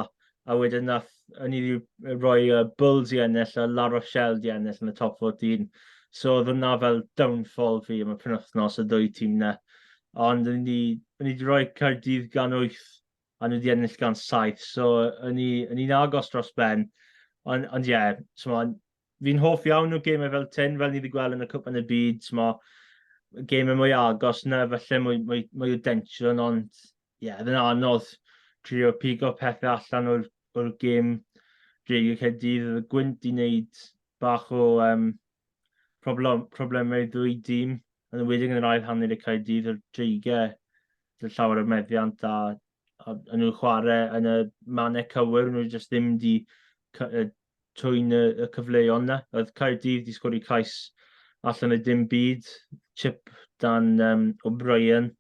a wedyn nath, o'n i wedi rhoi uh, Bulls i ennill a La Rochelle di ennill yn y top 14. So oedd yna fel downfall fi am y penwythnos y ddwy tîm na. Ond o'n i wedi rhoi Caerdydd gan 8 a nhw wedi ennill gan 7, so o'n i'n agos dros ben. Ond ond ie, yeah, so fi'n hoff iawn o gemau fel tyn, fel ni wedi gweld yn y Cwpan y Byd, t'mo, gemau mwy agos na, falle mwy, mwy, mwy o densiwn, ond ie, yeah, yn anodd trio pigo pethau allan o'r, or gêm Dreigiau Caerdydd. Oedd y gwynt i wneud bach o um, problem, problemau i ddwy dîm, yn enwedig yn yr ail hanner i Caerdydd, yr Dreigiau gyda llawer o meddiant a, a, a nhw'n chwarae yn y mannau cywir, nhw jyst ddim wedi twyn y, y cyfleon na. Oedd Caerdydd wedi sgori cais allan o dim byd, chip dan um, O'Brien,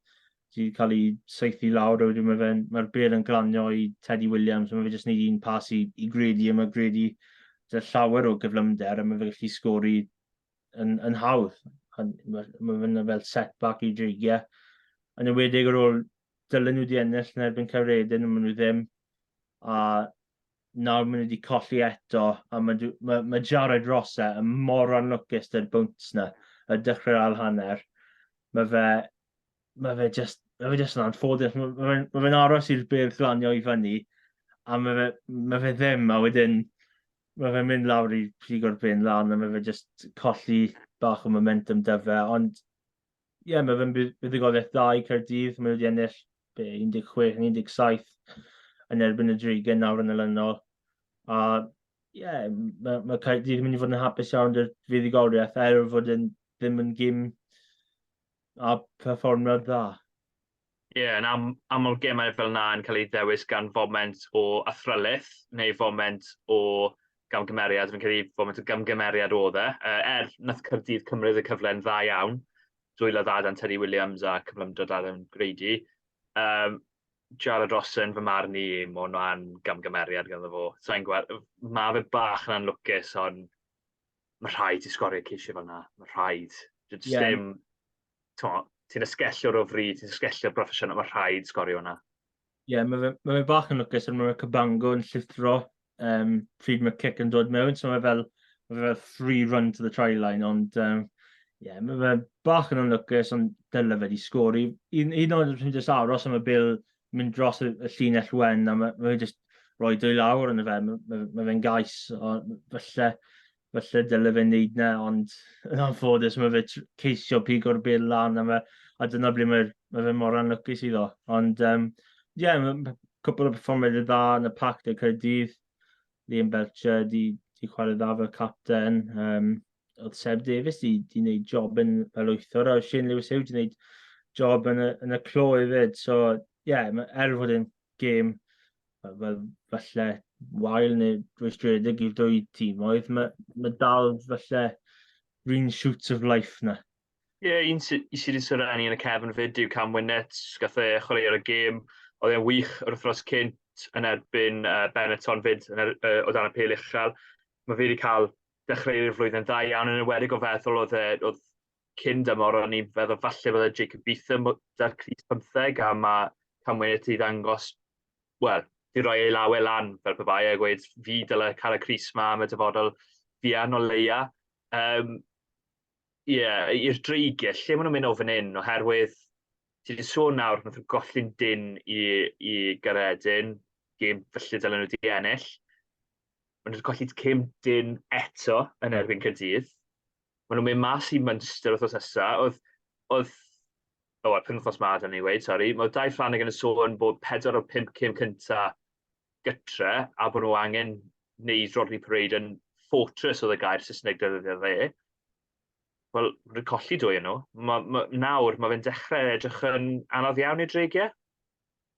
wedi cael ei saethu lawr, a wedyn mae'r mae bel yn glanio i Teddy Williams, mae fe jyst wneud un pas i, i Grady, a mae Grady gyda llawer o gyflymder, a mae fe gallu sgori yn, yn hawdd. Mae ma fe'n fel setback i dreigiau. Yn enwedig ar ôl dylen nhw wedi ennill yn erbyn Caeredin, ond maen nhw ddim. A nawr maen nhw wedi colli eto, a mae, mae, mae Jared Rosse yn mor anlwcus dy'r bwnt na, y dechrau'r ail hanner. Mae fe, mae fe just, mae fe just yn anffodus. Mae fe'n ma fe aros i'r byrdd glanio i fyny, a mae fe, mae fe ddim, a wedyn mae fe'n mynd lawr i pigo'r bin lan, a mae fe just colli bach o momentum dy fe, ond ie, yeah, mae fe'n buddugoliaeth dda i Caerdydd. Mae wedi ennill be, 16 neu 17 yn erbyn y Dreigiau nawr yn olynol. A ie, yeah, mae, mae Caerdydd yn mynd i fod yn hapus iawn dy'r fuddugoliaeth, er fod yn ddim yn gym a perfformiad dda. Ie, yeah, yn am, aml gemau fel na yn cael ei ddewis gan foment o athrylith neu foment o gamgymeriad. Fi'n credu foment o gamgymeriad oedd e. Uh, er, nath Caerdydd cymryd y cyfle'n dda iawn. Dwylo dda dan Teddy Williams a cyflymdod dda dan Grady. Um, Jared Rossen, fy marn i, mae hwnna'n gamgymeriad ganddo fo. Sa'n gweld, mae fe bach yn anlwcus, ond mae rhaid i sgorio ceisio fel yna. Mae rhaid. Just yeah. ddim, ti'n ysgellwr o fri, ti'n ysgellwr broffesiynol, mae rhaid sgorio hwnna. Ie, yeah, mae fe, mae fe bach yn lwcus, ond mae Cabango yn llithro um, pryd mae cic yn dod mewn, so mae fel, mae fe fel free run to the try line, ond um, yeah, mae fe bach yn anlwcus, ond dyle fe wedi sgori. Un, un oed yn jyst aros am y bil mynd dros y, y llinell wen, a mae, mae fe jyst rhoi dwy lawr yn y fe, mae, mae, mae fe'n gais, o, falle, falle dyle fe wneud na, ond yn anffodus mae fe ceisio pigo'r bil lan, a, mae, a dyna ble mae, mae fe mor anlwcus iddo. Ond, um, ie, yeah, mae cwpl o perfformiadau dda yn y pac de Caerdydd. Liam Belcher di, di chwarae dda fel capten. Um, oedd Seb Davies di, di wneud job yn fel wythwr, a Shane Lewis Hughes di wneud job yn y, yn y clo hefyd. So, ie, yeah, er fod yn gêm fel falle wael neu rwystredig i'r dwy tîm oedd, mae, mae dal falle green shoots of life na. Ie, yeah, un sydd sy wedi syrenu yn y cefn fyd yw Cam Winnett, gath e chwarae ar y gêm, oedd e'n wych yr wythnos cynt yn erbyn uh, Benetton fyd yn er, uh, o dan y pel uchel. Mae fe wedi cael dechreu'r flwyddyn dda iawn yn enwedig o feddwl oedd e, oedd cyn dymor o'n i'n feddwl falle bydde Jacob Beetham da'r crys 15 a mae Cam Winnett i ddangos, wel, di roi ei law e lan fel pe bai a gweud fi dyle cael y crys ma am y dyfodol fuan o leia. Um, yeah, i'r dreigiau, lle maen nhw'n mynd o fan hyn, oherwydd ti wedi sôn nawr, nath nhw golli'n dyn i, i Garedin, gêm felly dylen nhw wedi ennill. Maen nhw wedi colli cym dyn eto yn erbyn Caerdydd. Maen nhw'n mynd mas i Munster wythnos nesaf. Oedd, oedd, o, oh, penwythnos ma, dyn ni weid, sori. Mae Dai Flanagan yn sôn bod 4 o'r 5 cym cynta gytre a bod nhw angen wneud Rodney Parade yn fortress oedd y gair Saesneg defnyddio fe. Wel, maen nhw'n colli dwy yn nhw. Ma, ma, nawr, mae fe'n dechrau edrych yn anodd iawn i'r dreigiau.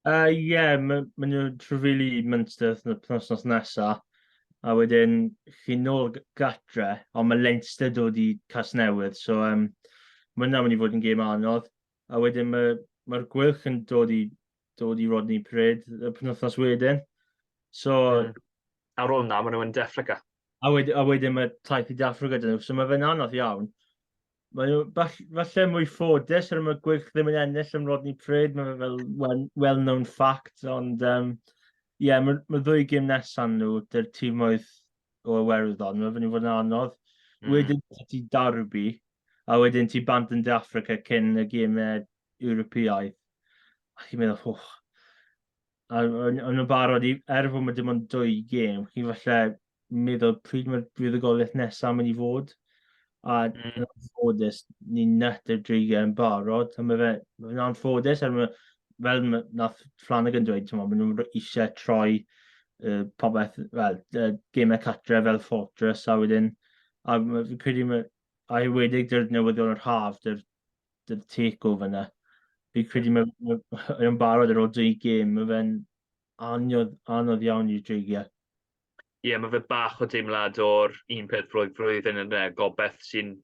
Ie, uh, yeah, mae ma nhw'n trafeili Munster wythnos nesaf, a wedyn chi'n nôl gatre, ond mae Leinster dod i Casnewydd, so um, mae hwnna'n mynd i fod yn gêm anodd. A wedyn mae'r mae, ma Gweilch yn dod i, dod i Rodney Parade y penwythnos wedyn. So... Mm. Ar ôl na, maen nhw'n De Affrica. A wedyn, a wedyn mae taith i De Affrica dyn nhw, so mae fe'n anodd iawn. Mae nhw falle mwy ffodus ar y Gweilch ddim yn ennill am Rodney Parade, mae fe fel well, well-known fact, ond um, yeah, mae'r ma ddwy gêm nesaf nhw, dy'r tîmoedd o Iwerddon, mae fe'n i fod yn anodd. Wedyn ti Derby, a wedyn ti bant yn De Affrica cyn y gemau Ewropeaidd. A chi'n meddwl, wch, a o'n nhw'n barod i, er fod mae dim ond dwy gêm, chi'n falle meddwl pryd mae'r buddugoliaeth nesaf mynd i fod. A yn anffodus, ni'n nut i'r dreigiau yn barod. A mae fe, mae fe'n anffodus, er mae, fel ma, nath Flanagan dweud, ti'n maen nhw'n eisiau troi uh, popeth, wel, uh, gemau catre fel Fortress, a wedyn, a fi'n credu, mae, a enwedig dy'r newyddion yr haf, dy'r dy'r takeover yna. Fi'n credu mae ma, yn barod ar ôl dwy gêm, mae fe'n anodd, anodd iawn i'r dreigiau. Ie, yeah, mae fe bach o deimlad o'r un peth flwyddyn flwyddyn yn y gobeith sy'n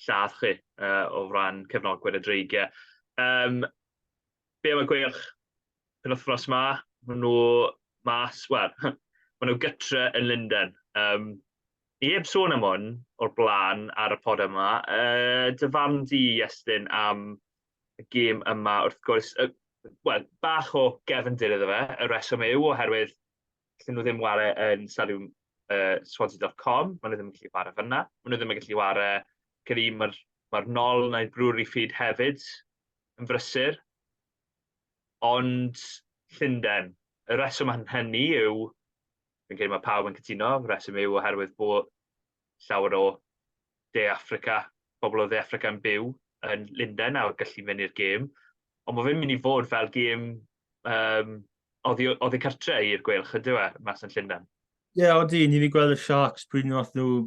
lladd chi uh, o ran cefnogwyr y dreigiau. Um, be am y gweilch penwythnos ma? Maen nhw mas, wel, maen nhw gytre yn Lundain. Um, Ni heb sôn am hwn o'r blaen ar y pod yma. Uh, dy farn di, Iestyn, am y gêm yma, wrth gwrs, uh, wel, bach o gefndir iddo fe, y reswm yw oherwydd allan nhw ddim ware yn stadiwm uh, Swansea.com, maen nhw ddim yn gallu ware fyna, maen nhw ddim yn gallu ware, credu mae'r mae nol neu'r brewery feed hefyd yn brysur, ond Llundain, y reswm am hynny yw Fi'n credu mae pawb yn cytuno, rheswm yw oherwydd bod llawer o De Affrica, bobl o Dde Affrica yn byw yn Lundain a gallu mynd i'r gêm. Ond mae fe'n mynd i fod fel gêm um, oddi, oddi cartre i'r Gweilch, ydyw e, mas yn Llundain? Ie, yeah, odi, ni wedi gweld y Sharks pryd nath nhw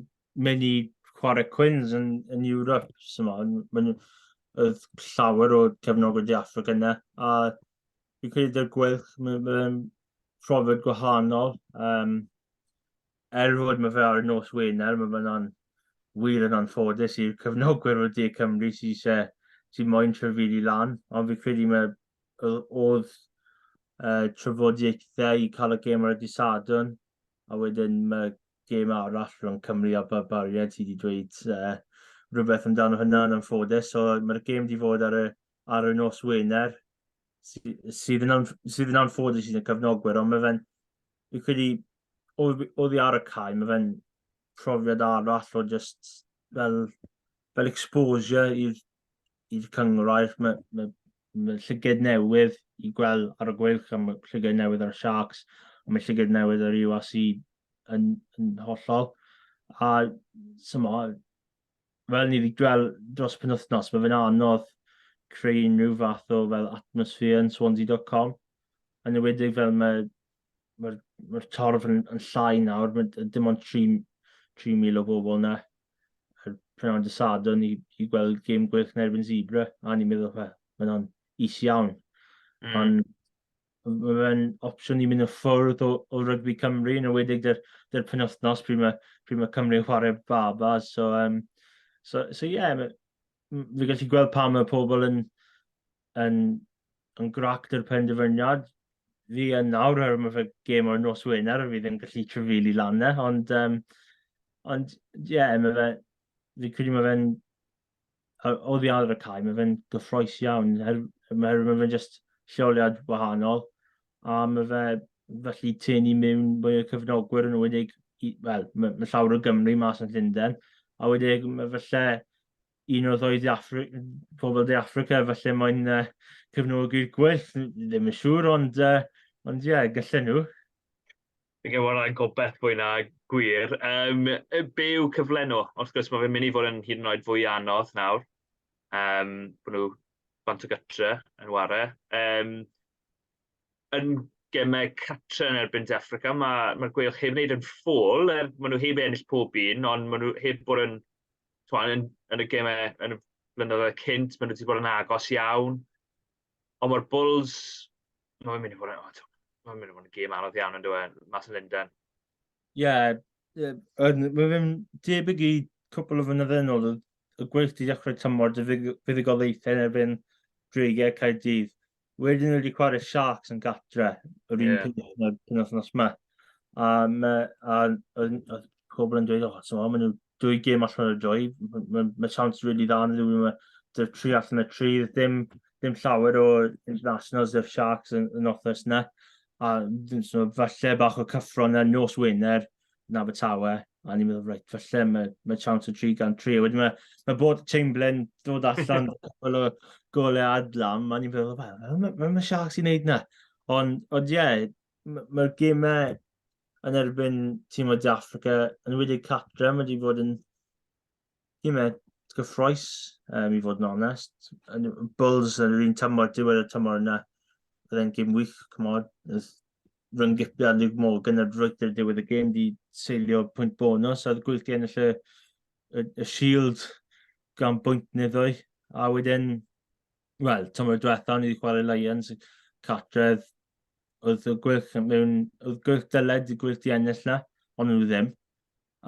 mynd i chwarae Quins yn, yn Europe. So, ma, oedd llawer o cefnogwyr De Affrica yna. A fi'n credu dy'r Gweilch, mae'n ma profiad gwahanol. Um, er fod mae fe ar y nos Wener, mae fe'n an, wir yn anffodus i'r cefnogwyr o De Cymru sy'n eisiau sy'n moyn trefili lan, ond fi'n credu mae oedd uh, trafodiaethau i cael y gêm ar y dydd Sadwrn, a wedyn mae gêm arall rhwng Cymru a Barbariaid sydd wedi dweud uh, rhywbeth amdano hynna yn anffodus, so mae'r gêm wedi fod ar y, ar y nos Wener, sydd yn, sydd yn anffodus i'n cefnogwyr, ond mae fe'n, fi'n credu, oddi ar y cae, mae fe'n profiad arall o just fel, fel exposure i'r i'r cynghrair. Mae, mae, mae llyged newydd i gweld ar y Gweilch, a mae llyged newydd ar y Sharks, a mae llyged newydd ar URC yn, yn hollol. A, symo, fel ni wedi gweld dros y penwythnos, mae fe'n anodd creu unrhyw fath o fel atmosphere yn Swansea.com. Yn enwedig fel mae mae'r mae torf yn, yn llai nawr, mae dim ond 3,000 o bobl yna. prynhawn dy Sadwrn i, i gweld gêm Gweilch yn erbyn Zebre, a ni'n meddwl, fe, mae hwnna'n is iawn. Ond mae fe'n opsiwn i mynd y ffwrdd o, o rygbi Cymru, yn enwedig dy'r, dy'r penwythnos pryd mae, pryd mae Cymru yn chwarae Barbars. So, um, so, so yeah, fi gallu gweld pam mae pobl yn, yn, yn grac dy'r penderfyniad. Fi yn nawr, oherwydd mae fe gêm o'r nos Wener a fi ddim gallu trafeili lan e, ond, um, ond ie, yeah, mae fe, fi credu mae fe'n, oddi ar y cae, mae fe'n gyffroes iawn, oherwydd mae fe'n just lleoliad wahanol, a mae fe felly tynnu mewn mwy o cefnogwyr yn enwedig, wel, mae, mae llawer o Gymru mas yn Llundain, a wedyn mae falle un o'r ddwy De Affri pobl De Affrica, falle mae'n uh, cefnogi'r Gweilch, ddim yn siŵr, ond, uh, ond ie, yeah, gallen nhw. Fi'n gwybod hwnna'n gobeith fwy na gwir. Um, be yw cyfle nhw? Wrth gwrs, mae fe'n mynd i fod yn hyd yn oed fwy anodd nawr. Um, bod nhw bant o gytre yn ware. Um, yn gemau catre yn erbyn De Affrica, mae'r mae Gweilch heb wneud yn ffôl, er maen nhw heb ennill pob un, ond maen nhw heb bod yn t'mo' yn yn y gemau yn y blynyddoedd cynt, maen nhw wedi bod yn agos iawn. Ond mae'r Bulls, mae'n mynd i fod yn, oh, mae'n mynd i fod yn gêm anodd iawn yn dweud, mas yn Lundain. Ie, yeah, mae fe'n debyg i cwpl o flynyddoedd yn ôl, y Gweilch wedi dechrau tymor dy fuddugoliaethau yn erbyn Dreigiau Caerdydd. Wedyn wedi chwarae Sharks yn gatre, yr un yeah. peth penwythnos yma. A, ma, a, a, a pobl yn dweud, oh, so, maen nhw dwy gêm allan o'r dwy, mae ma, ma chance really dda yn nhw, mae tri allan o tri, ddim, ddim llawer o internationals i'r Sharks yn, yn wythnos yna. A so, falle bach o cyffro yna nos Wener yn Abertawe, a ni'n meddwl, reit, falle mae, mae chance o 3 gan 3. Wedyn mae, mae bod Chamberlain dod allan cwpl o golau adlam, a ni'n meddwl, wel, mae, mae, mae Sharks i wneud na. Ond, ond ie, yeah, mae'r gemau yn erbyn tîm o De Affrica, yn wedi catre, mae wedi bod yn gemau gyffroes, um, i fod yn onest. Bulls yn yr un tymor, diwedd y tymor yna, oedd e'n gêm wych, cymod. Rhyngipiad Luke Morgan ar rwyt ar diwedd y gêm di seilio pwynt bonus, a oedd Gweilch di ennill y, y, y Shield gan bwynt neu ddwy. A wedyn, wel, tymor diwetha, ni wedi chwarae Lions, cartref, oedd y Gweilch mewn, oedd Gweilch dyled i Gweilch di ennill na, ond nhw ddim.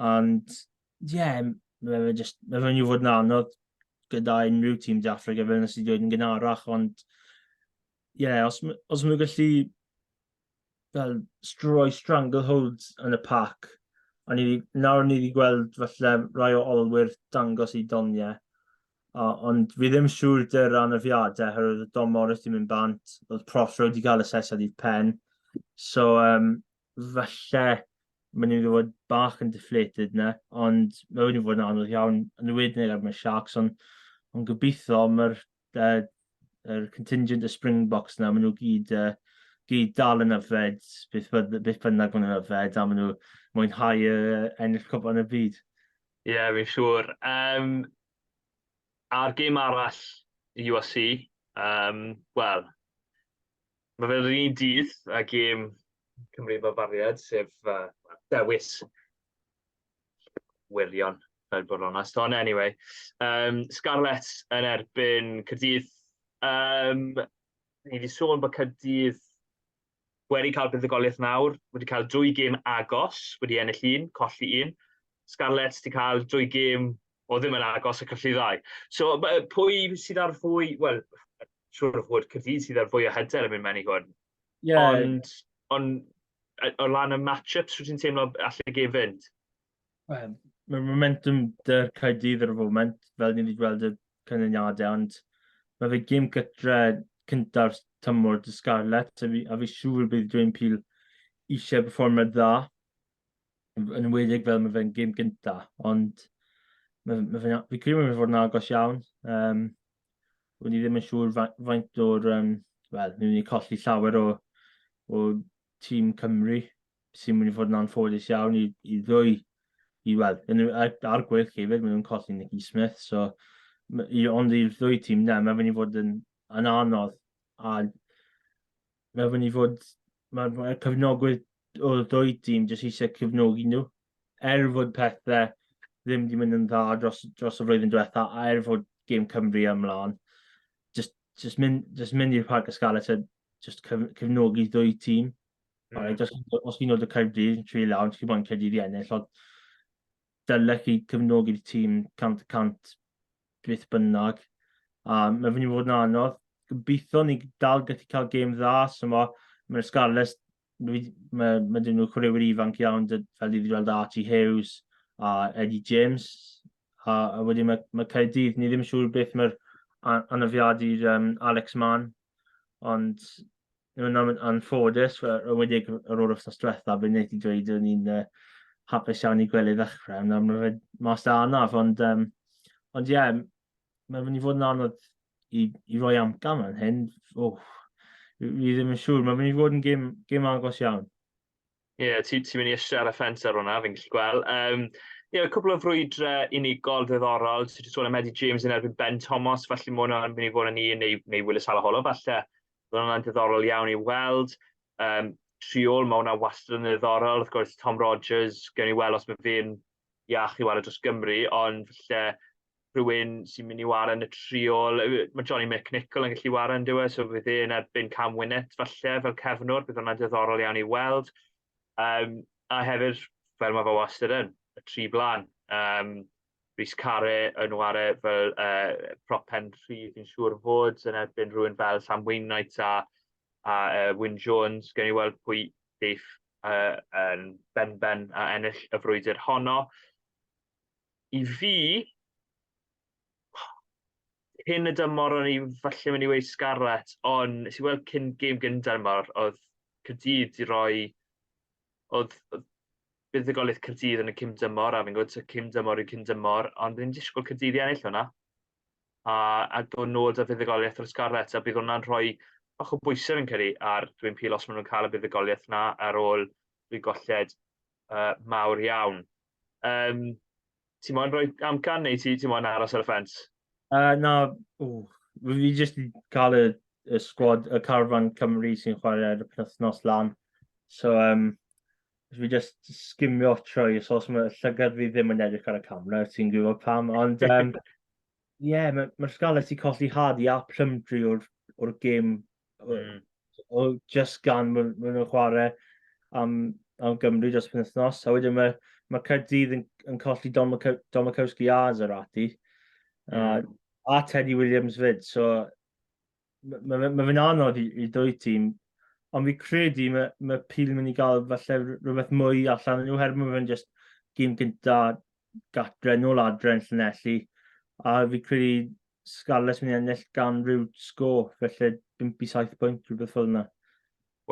Ond, ie, yeah, mae fe just, mae fe'n i fod yn anodd gyda unrhyw tîm De Affrica, fel nes i dweud yn gynharach, ond ie, yeah, os, os maen nhw'n gallu fel rhoi stranglehold yn y pac, a ni, nawr ni wedi gweld falle rai o olwyr dangos i doniau, a, ond fi ddim siŵr dy'r anafiadau, oherwydd Dom Morris di mynd bant, oedd Prothero wedi cael asesiad i'r pen, so um, falle maen nhw wedi bod bach yn deflated na, ond mae wedi bod yn anodd iawn, yn enwedig ar y Sharks, ond, ond gobeithio mae'r uh, er contingent y Springboks na, maen nhw gyd, uh, gyd dal yn yfed, beth, beth bynnag maen nhw'n yfed, a maen nhw mwynhau uh, ennill cwpan y byd. Ie, yeah, fi'n siŵr. Um, a'r gêm arall i URC, um, wel, mae fe'r un dydd a gêm Cymru Barbariaid, sef uh, dewis wirion, fel bod yn onest. Ond anyway, um, Scarlets yn erbyn Caerdydd. Um, ni wedi sôn bod Caerdydd wedi cael buddugoliaeth nawr, wedi cael dwy gêm agos, wedi ennill un, colli un. Scarlets wedi cael dwy gêm o ddim yn agos a colli ddau. So, pwy sydd ar fwy, wel, siŵr o fod Caerdydd sydd ar fwy o hyder yn mynd mewn i hwn. Yeah. Ond, ond o lan y match-ups, rwyt ti'n teimlo all y gêm fynd? Wel, mae momentum dy'r Caerdydd ar y foment, fel ni wedi gweld y canlyniadau, ond mae fe gêm gytre cynta'r tymor dy Scarlett, a fi, a fi siŵr bydd Dwayne Peel eisiau perfformiad dda, yn enwedig fel mae fe'n gêm gynta, ond mae, mae fe, fi credu mae fe fod yn agos iawn. Um, O'n i ddim yn siŵr faint o'r, um, wel, ni'n mynd i colli llawer o, o tîm Cymru sy'n mynd i fod yn anffodus iawn i, i ddwy, i wel, yn, ar Gweilch hefyd, maen nhw'n colli Nicky Smith, so, i, ond i'r ddwy tîm na, mae'n mynd i fod yn, yn anodd, a mae'n mynd i fod, mae'r mae cefnogwyr o'r ddwy tîm jyst eisiau cefnogi nhw, er fod pethau ddim wedi mynd yn dda dros, dros y flwyddyn diwetha, a er fod gêm Cymru ymlaen, just, just mynd, just mynd i'r Parc y Scarlets a just cyf cefnogi ddwy tîm. Right, os, os chi'n dod o Caerdydd, tri lawn, chi'n bod yn Caerdydd i ennill, ond dylech chi cefnogi'r tîm 100% beth bynnag. A mae fynd i fod yn anodd. Gobeithio ni dal gallu cael gêm dda, so mae'r ma Scarlets, mae, mae, mae dyn nhw chwaraewyr ifanc iawn, fel ni wedi gweld Archie Hughes a Eddie James. A, a wedyn mae, mae Caerdydd, ni ddim yn siŵr beth mae'r anafiad i'r um, Alex Mann, ond Mae'n anffodus, yn wedig ar ôl wythnos diwetha, fe wnaeth i dweud o'n i'n uh, hapus iawn i gwely ddechrau, nawr mae fe mas da anaf, ond um, ond ie, yeah, mae'n mynd i fod yn anodd i, i roi amcan fan hyn. Oh, fi ddim yn siŵr, mae'n mynd i fod yn gêm, gêm agos iawn. Ie, yeah, ti'n ti mynd i eisiau ar y ffens ar hwnna, fi'n gallu gweld. Um, ie, yeah, cwpl o frwydrau unigol ddiddorol. Ti'n sôn am Eddie James yn erbyn Ben Thomas, felly mae hwnna'n mynd i fod yn un, neu, neu Willis Halaholo, falle. Mae hwnna'n diddorol iawn i weld. Um, triol, mae hwnna wastad yn ddiddorol. Wrth gwrs, Tom Rogers, gewn ni weld os mae fe'n iach i wario dros Gymru, ond falle rhywun sy'n mynd i wario yn y triol, mae Johnny McNichol yn gallu wario yn diwedd, so fydd e'n erbyn Cam Winnett falle fel cefnwr, bydd hwnna'n diddorol iawn i weld. Um, a hefyd, fel mae fe wastad yn, y tri blaen. Um, Rhys Carre yn ware fel uh, prop pen rhydd yn siŵr fod yn erbyn rhywun fel Sam Wainwright a, a uh, Wyn Jones. Gen i weld pwy deiff uh, yn benben a ennill y frwydr honno. I fi, cyn y dymor o'n i falle mynd i weud Scarlett, ond nes i weld cyn gêm gyntaf mor, oedd Caerdydd di roi, oedd, oedd buddugoliaeth Caerdydd yn y cyn dymor, a fi'n gwybod cyn dymor yw cyn dymor, ond fi'n disgwyl Caerdydd i ennill hwnna. A, a dod nôl 'da fuddugoliaeth o'r Scarlets, a bydd hwnna'n rhoi bach o bwysau fi'n credu ar Dwayne Peel os maen nhw'n cael y buddugoliaeth 'na ar ôl dwy golled uh, mawr iawn. Um, ti moyn rhoi amcan neu ti, ti moyn aros ar y ffens? Uh, na, ww, fi jyst wedi cael y, y sgwad, y carfan Cymru sy'n chwarae ar y penwythnos lan. So, um, fi just sgimio trwy, so os mae llygad fi ddim yn edrych ar y camera, ti'n gwybod pam, ond um, ie, yeah, mae'r ma Scarlets i colli Hardy a Plumtree o'r, or gêm, mm. o, just gan maen ma nhw'n chwarae am, am Gymru dros penwythnos, a wedyn mae, mae Caerdydd yn, yn colli Don, Don Makowski a Zarate, mm. a, a Teddy Williams fyd, so mae ma, ma fe'n anodd i, i dwy tîm, ond fi credu mae, mae Peel yn mynd i gael falle rhywbeth mwy allan nhw, herwydd mae fe'n just gêm gynta gatre, nôl adre yn Llanelli, a fi credu Scarlets mynd i ennill gan rhyw sgôr, felly 5 i 7 pwynt, rhywbeth fel yna.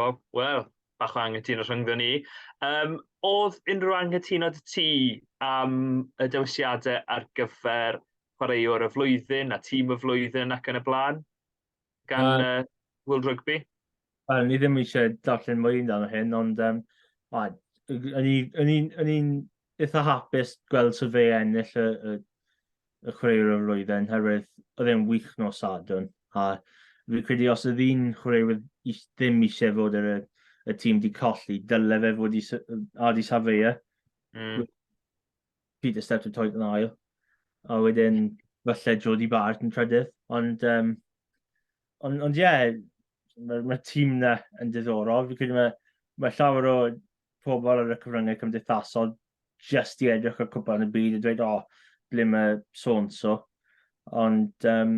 Wel, wel, bach o anghytuno rhyngddo ni. Um, oedd unrhyw anghytuno dy ti am y dewisiadau ar gyfer chwaraewr y flwyddyn a tîm y flwyddyn ac yn y blaen gan uh, uh, World Rugby? Wel, ni ddim eisiau darllen mwy amdano hyn, ond um, o'n i'n eitha hapus gweld Sylvia ennill y, y, y chwaraewr y flwyddyn, herwydd oedd e'n wych nos Sadwrn, a fi credu os oedd un chwaraewyr ddim eisiau fod ar y, y tîm di colli, dyle fe fod i Ardie Savea. Mm. Peter Steptoe yn ail, a wedyn falle Jody Barrett yn trydydd, ond um, ond, ond ie, yeah, mae'r ma tîm na yn diddorol. Fi'n credu mae, mae llawer o pobl ar y cyfryngau cymdeithasol jyst i edrych ar cwpan y byd a dweud, o, oh, ble mae so-and-so. Ond... Um,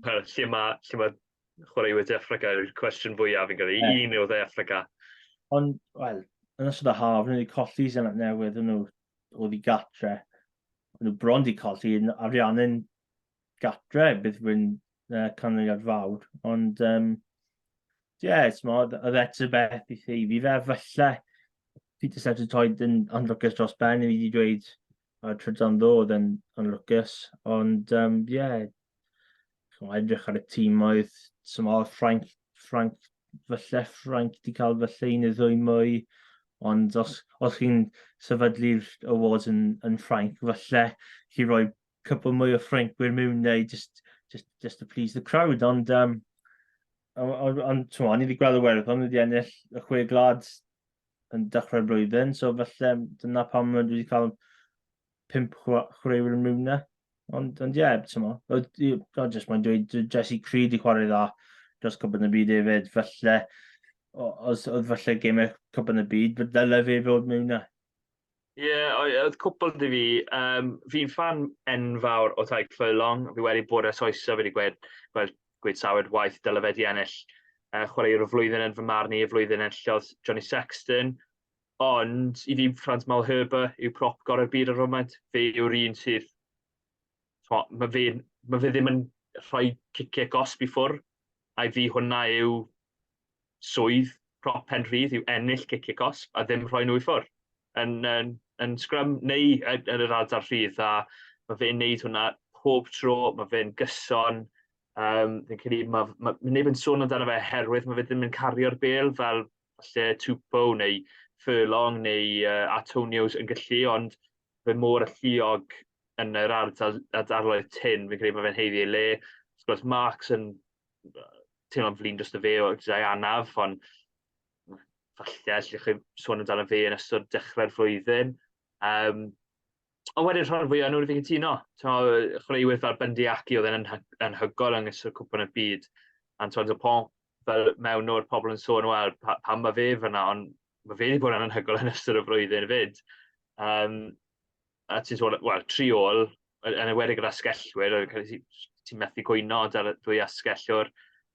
Wel, lle mae, lle mae chwaraewyr De Affrica yw'r cwestiwn fwyaf fi'n credu, yeah. Un yw De Affrica. Ond, wel, yn ystod y haf, nhw wedi colli Seland Newydd, nhw oedd i gatre. Nhw bron di colli yn Ariannin gatre, bydd fy'n uh, canlyniad fawr. Ond, um, ie, yeah, oedd Etzebeth i theulu fe, falle Peter Sefton yn anlwcus dros ben, i fi wedi dweud ar trydan ddod yn anlwcus, ond um, yeah, edrych ar y tîm oedd, oedd Ffrainc, Ffrainc, falle Ffrainc wedi cael falle un neu ddwy mwy, ond os, os chi'n sefydlu'r awards yn, yn Ffrainc, falle chi roi cwpl mwy o Ffrancwyr mewn neu just, just, just to please the crowd, ond um, ond, ond ond, ni wedi gweld y Werddon wedi ennill y chwe glad yn dechrau'r blwyddyn, so falle dyna pam wedi cael pump chwaraewyr yn mewn na. Ond, ond ie, yeah, ti'n mo, o, just mae'n dweud Jesse Creed i chwarae dda dros Cwpan y Byd hefyd, falle, os oedd falle gemau Cwpan y Byd, fe ddyle fe fod mewn na. Ie, yeah, oedd cwpl di fi. Fi'n fan enfawr o Tadhg Furlong. Fi wedi bod ers oesau, fi wedi gweud, gweld, gweud sawl waith dyle fe di ennill chwaraewr y flwyddyn yn fy marn i, y flwyddyn enillodd Johnny Sexton. Ond i fi, Frans Malherbe yw prop gorau'r byd ar y foment. Fe yw'r un sydd... Mae fe, ma fe ddim yn rhoi ciciau gosb i ffwrdd, a i fi hwnna yw swydd prop pen rhydd, yw ennill ciciau cosb a ddim rhoi nhw i ffwrdd yn, yn, yn sgrym neu yn, yn yr ardal rhydd. A mae fe'n neud hwnna pob tro, mae fe'n gyson. Fi'n credu mae, ma, ma neb yn sôn amdano fe herwydd mae fe ddim yn cario'r bêl fel falle Tupou neu Furlong neu Atonios yn gallu, ond fe mor alluog yn yr ardal, ardaloedd tyn, fi'n credu mae fe'n haeddu ei le. Wrth gwrs, Marks yn teimlo'n flin dros y fe o gyda'i anaf, ond falle allwch chi sôn amdano fe yn ystod dechrau'r flwyddyn. Ond wedyn rhan fwyaf nhw fi'n cytuno. Chwaraewyr fel Bundee Aki oedd yn anhygoel yng ystod Cwpan y Byd. Antoine Dupont, fel mewn o'r pobl yn sôn, wel, pa, pam mae fe fyna, ond mae fe wedi bod yn anhygoel yn ystod y flwyddyn fyd. A ti'n sôn, wel, tri ôl, yn enwedig yr asgellwyr, ti'n methu gwyno ar dwy asgellwr,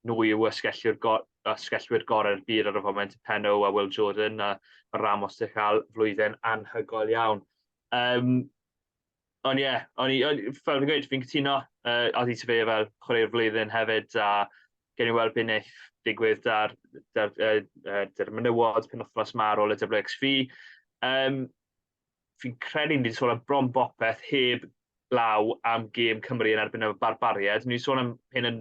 nhw yw asgellwyr, go, asgellwyr gorau'r byd ar y foment, Penaud a Will Jordan, a mae Ramos wedi cael flwyddyn anhygoel iawn. Ond ie, yeah, o'n i, fel fi'n gweud, fi'n cytuno, Ardie Savea fel chwaraewr flwyddyn hefyd, a gen i weld beth wneith digwydd da'r, dar, dar menywod penwythnos ma ar ôl y WXV. Fi'n credu ni wedi sôn am bron bopeth heb law am gêm Cymru yn erbyn y Barbariaid. Ni wedi sôn am hyn yn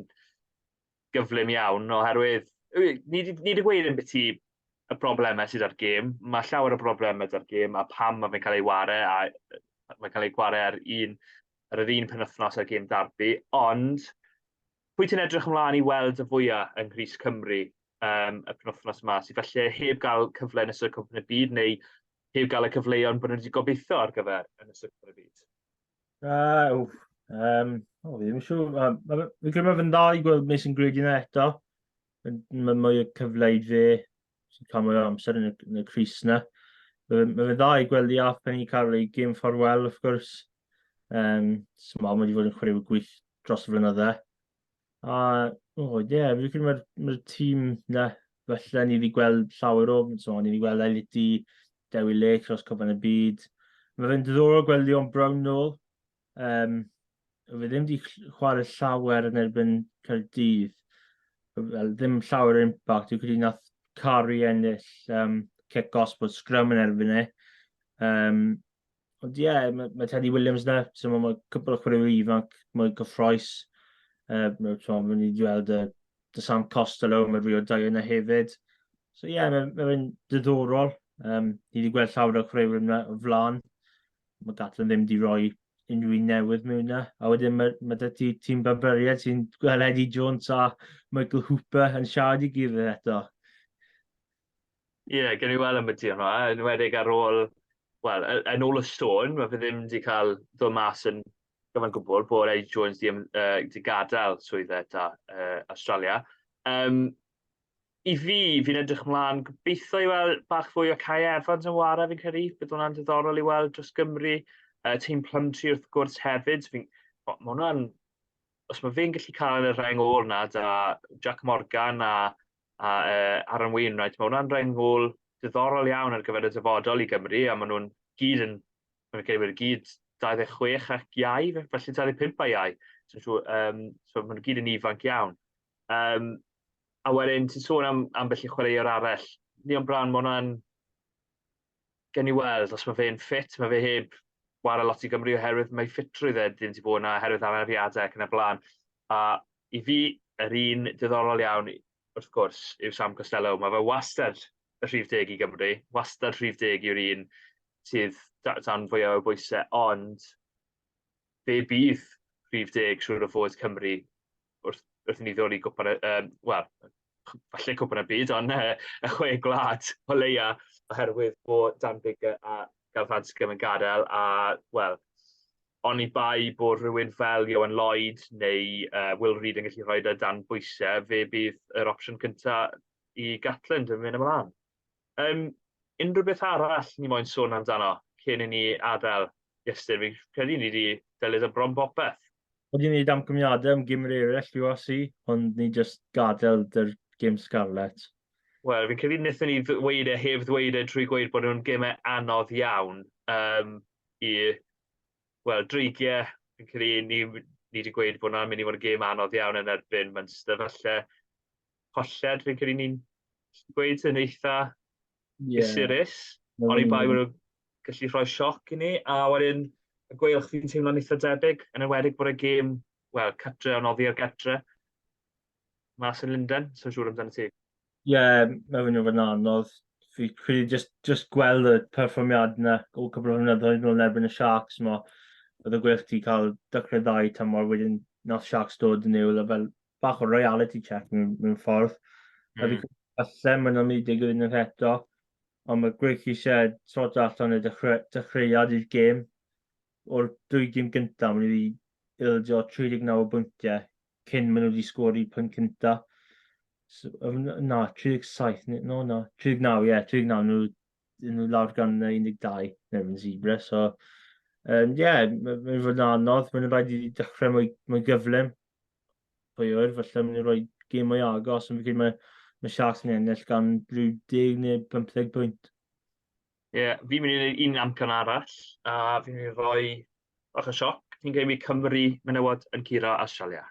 gyflym iawn oherwydd ni wedi gweud yn byti y problemau sydd ar gêm. Mae llawer o broblemau da'r gêm a pam mae fe'n cael ei ware a mae'n cael ei gware ar, un, ar yr un penwythnos ar gêm Derby, ond pwy ti'n edrych ymlaen i weld y fwyaf yng Nghrys Cymru y penwythnos yma, sydd falle heb gael cyfle yn ystod y Cwpan y Byd neu heb gael y cyfleoedd bod nhw wedi gobeithio ar gyfer yn ystod Cwpan y Byd? Oh, fi ddim yn siŵr. Fi'n credu mae fe'n dda i gweld Mason Grady yna eto. Mae mwy o cyfle i fe sy'n cael mwy o amser yn y, yn y crys yna. Mae fe'n dda i gweld i Halfpenny cael ei gêm ffarwel, wrth gwrs. So mae wedi fod yn chwaraewyr gwych dros y flynydde. A, o, oh, ie, yeah, fi'n credu mae'r ma tîm na, falle ni wedi gweld llawer o, so, ni wedi gweld Elliot Dee, Dewi Lake dros Cwpan y Byd. Mae fe'n diddorol gweld Leon Brown nôl. Fe ddim wedi chwarae llawer yn erbyn Caerdydd. Wel, ddim llawer o impact. Dwi'n credu nath Carey ennill cic gosb bod scrum yn erbyn e. Ond ie, yeah, mae, mae Teddy Williams na, so mae, mae cwpl o chwaraewyr ifanc mwy gyffroes. Mae, so, mae ni wedi gweld y, y Sam Costello, mae Rio Dyer yna hefyd. So ie, yeah, mae'n mae, mae diddorol. Ni wedi gweld llawer o chwaraewyr yna o flaen. Mae Gatland ddim wedi rhoi unrhyw un newydd mewn yna. A wedyn mae, mae dy ti tîm Barbariaid sy'n gweld Eddie Jones a Michael Hooper yn siarad i gilydd eto. Ie, yeah, gen i weld am y tîm yma, yn enwedig ar ôl, wel, yn ôl y sôn, mae fe ddim wedi cael dod mas yn gyfan gwbl bod Eddie Jones di, di gadael swydd e da Australia. I fi, fi'n edrych ymlaen gobeithio i weld bach fwy o Cai Evans yn ware, fi'n credu. Bydd hwnna'n diddorol i weld dros Gymru. Tîm Plumtree wrth gwrs hefyd. Fi'n, mae hwnna'n... Os mae fe'n gallu cael yn y rheng ôl na, da Jack Morgan a Aaron Wainwright, mae hwnna'n rheng ôl diddorol iawn ar gyfer y dyfodol i Gymru, a maen nhw'n gyd yn, mae'n credu bod gyd 26 ac iau, felly 25 a iau. So, so maen nhw gyd yn ifanc iawn. A wedyn, ti'n sôn am ambell i chwaraewr arall. Leon Brown, mae hwnna'n... Gen i weld, os mae fe'n ffit, mae fe heb ware lot i Gymru oherwydd mae ffitrwydd e ddim wedi bod yna, oherwydd anafiadau ac yn y blaen. A i fi, yr un diddorol iawn, wrth gwrs, yw Sam Costello. Mae fe wastad y rhif deg i Gymru, wastad rhif deg yw'r un sydd dan fwyaf o bwysau, ond fe bydd rhif deg siŵr o fod Cymru wrth, wrth i ni ddod i gwpan, wel, falle cwpan y byd, ond y chwe gwlad o leia, oherwydd bod Dan Biggar a Gareth Anscombe yn gadael, a, wel, Oni bai bod rhywun fel Ioan Lloyd neu Will Reid yn gallu rhoi e dan bwysau, fe bydd yr opsiwn cyntaf i Gatland yn mynd ymlaen. Unrhyw beth arall ni moyn sôn amdano cyn i ni adael, Iestyn? Fi'n credu ni wedi delio â bron popeth. Wedi wneud amgymiadau am gymau eraill URC, ond ni just gadael dy'r gêm Scarlets. Wel, fi'n credu wnaethon ni ddweud e heb ddweud e trwy gweud bod nhw'n gemau anodd iawn i, wel, Dreigiau, fi'n credu ni wedi gweud bod hwnna'n mynd i fod yn gêm anodd iawn yn erbyn Munster. Falle colled, fi'n credu ni'n gweud yn eitha gysurus. Ond i bai bod nhw'n gallu rhoi sioc i ni. A wedyn, y Gweilch fi'n teimlo'n eitha debyg, yn enwedig bod y gêm, wel, catre ond oddi ar gatre, mas yn Lundain, so'n siŵr amdano ti. Ie, yeah, mae fe'n fod yn anodd. Fi credu just gweld y perfformiad yna o cwbl o flynyddoedd nôl yn erbyn y Sharks mo. Oedd y Gweilch ti cael dechrau ddau tymor, wedyn nath Sharks dod yn ôl a fel bach o reality check mewn ffordd. A fi falle maen nhw'n mynd i digwydd unwaith eto, ond mae Gweilch eisiau sort allan y dechreuad i'r gêm. O'r dwy gêm gyntaf, maen nhw wedi ildio 39 o bwyntiau cyn maen nhw wedi sgori pwynt cynta. So, na, 37, no, na, 39, ie, yeah, 39, nhw lawr gan 12 yn erbyn Zebre, so, yeah, mae'n fod yn anodd, mae'n rhaid i dechrau mwy gyflym, pwy yw'r, falle mae'n rhoi gêm mwy agos, ond fi'n credu mae Sharks yn ennill gan rhyw 10 neu 15 pwynt. Ie, yeah, fi'n mynd i wneud un amcan arall, a fi'n mynd i roi bach o sioc. Fi'n credu Cymru menywod yn curo Australia.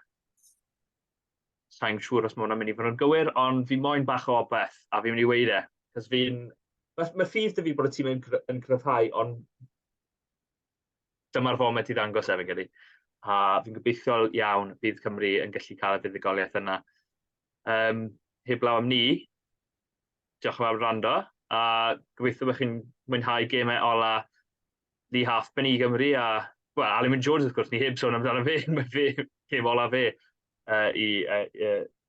Sa'n siŵr os mae hwnna'n mynd i fod yn gywir, ond fi moyn bach o obeth, a fi'n mynd i weud e. Cos fi'n... Mae ffydd 'da fi bod y tîm yn cryfhau, ond dyma'r foment i ddangos e, fi'n credu. A fi'n gobeithio iawn bydd Cymru yn gallu cael y buddugoliaeth yna. Heblaw am ni, diolch yn fawr am wrando, a gobeithio bod chi'n mwynhau gemau ola Lee Halfpenny i Gymru, a, wel, Alun Wyn Jones, wrth gwrs, ni heb sôn amdano fe, mae fe, gêm ola fe i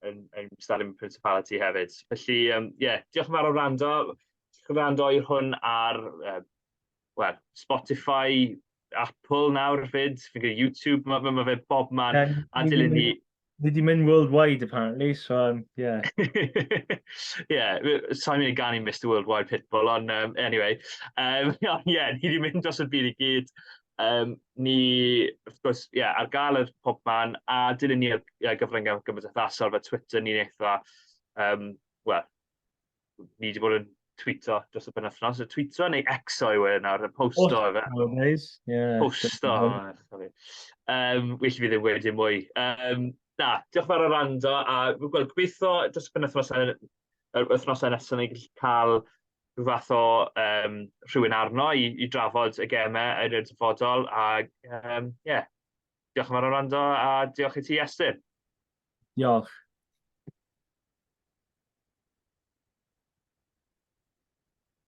yn Stadium Principality hefyd. Felly, yeah, diolch yn fawr am wrando. Diolch yn wrando i hwn ar well, Spotify, Apple nawr fyd, fi'n gwneud YouTube, mae fe bob man, a dilyn ni. Ni wedi mynd worldwide apparently, so yeah. Yeah, sa'n mynd i ganu Mr Worldwide Pitbull, ond anyway. Yeah, ni wedi mynd dros y byd i gyd. Ni, wrth gwrs, yeah, ar gael ar pob man, a dilyn ni ar gyfryngau gymdeithasol fel Twitter, ni'n eitha, well, ni wedi bod yn tweeto dros y penwythnos. So tweeto neu exo yw e nawr, posto efe. Nowadays, yeah. Posto. Well fi ddim wedi mwy. Na, diolch fawr o wrando, a wel, gobeithio dros y penwythnos, yr wythnosau nesaf ni gallu cael rhyw fath o rhywun arno i drafod y gemau yn y dyfodol, a yeah, diolch yn fawr o wrando, a diolch i ti, Estyn. Diolch.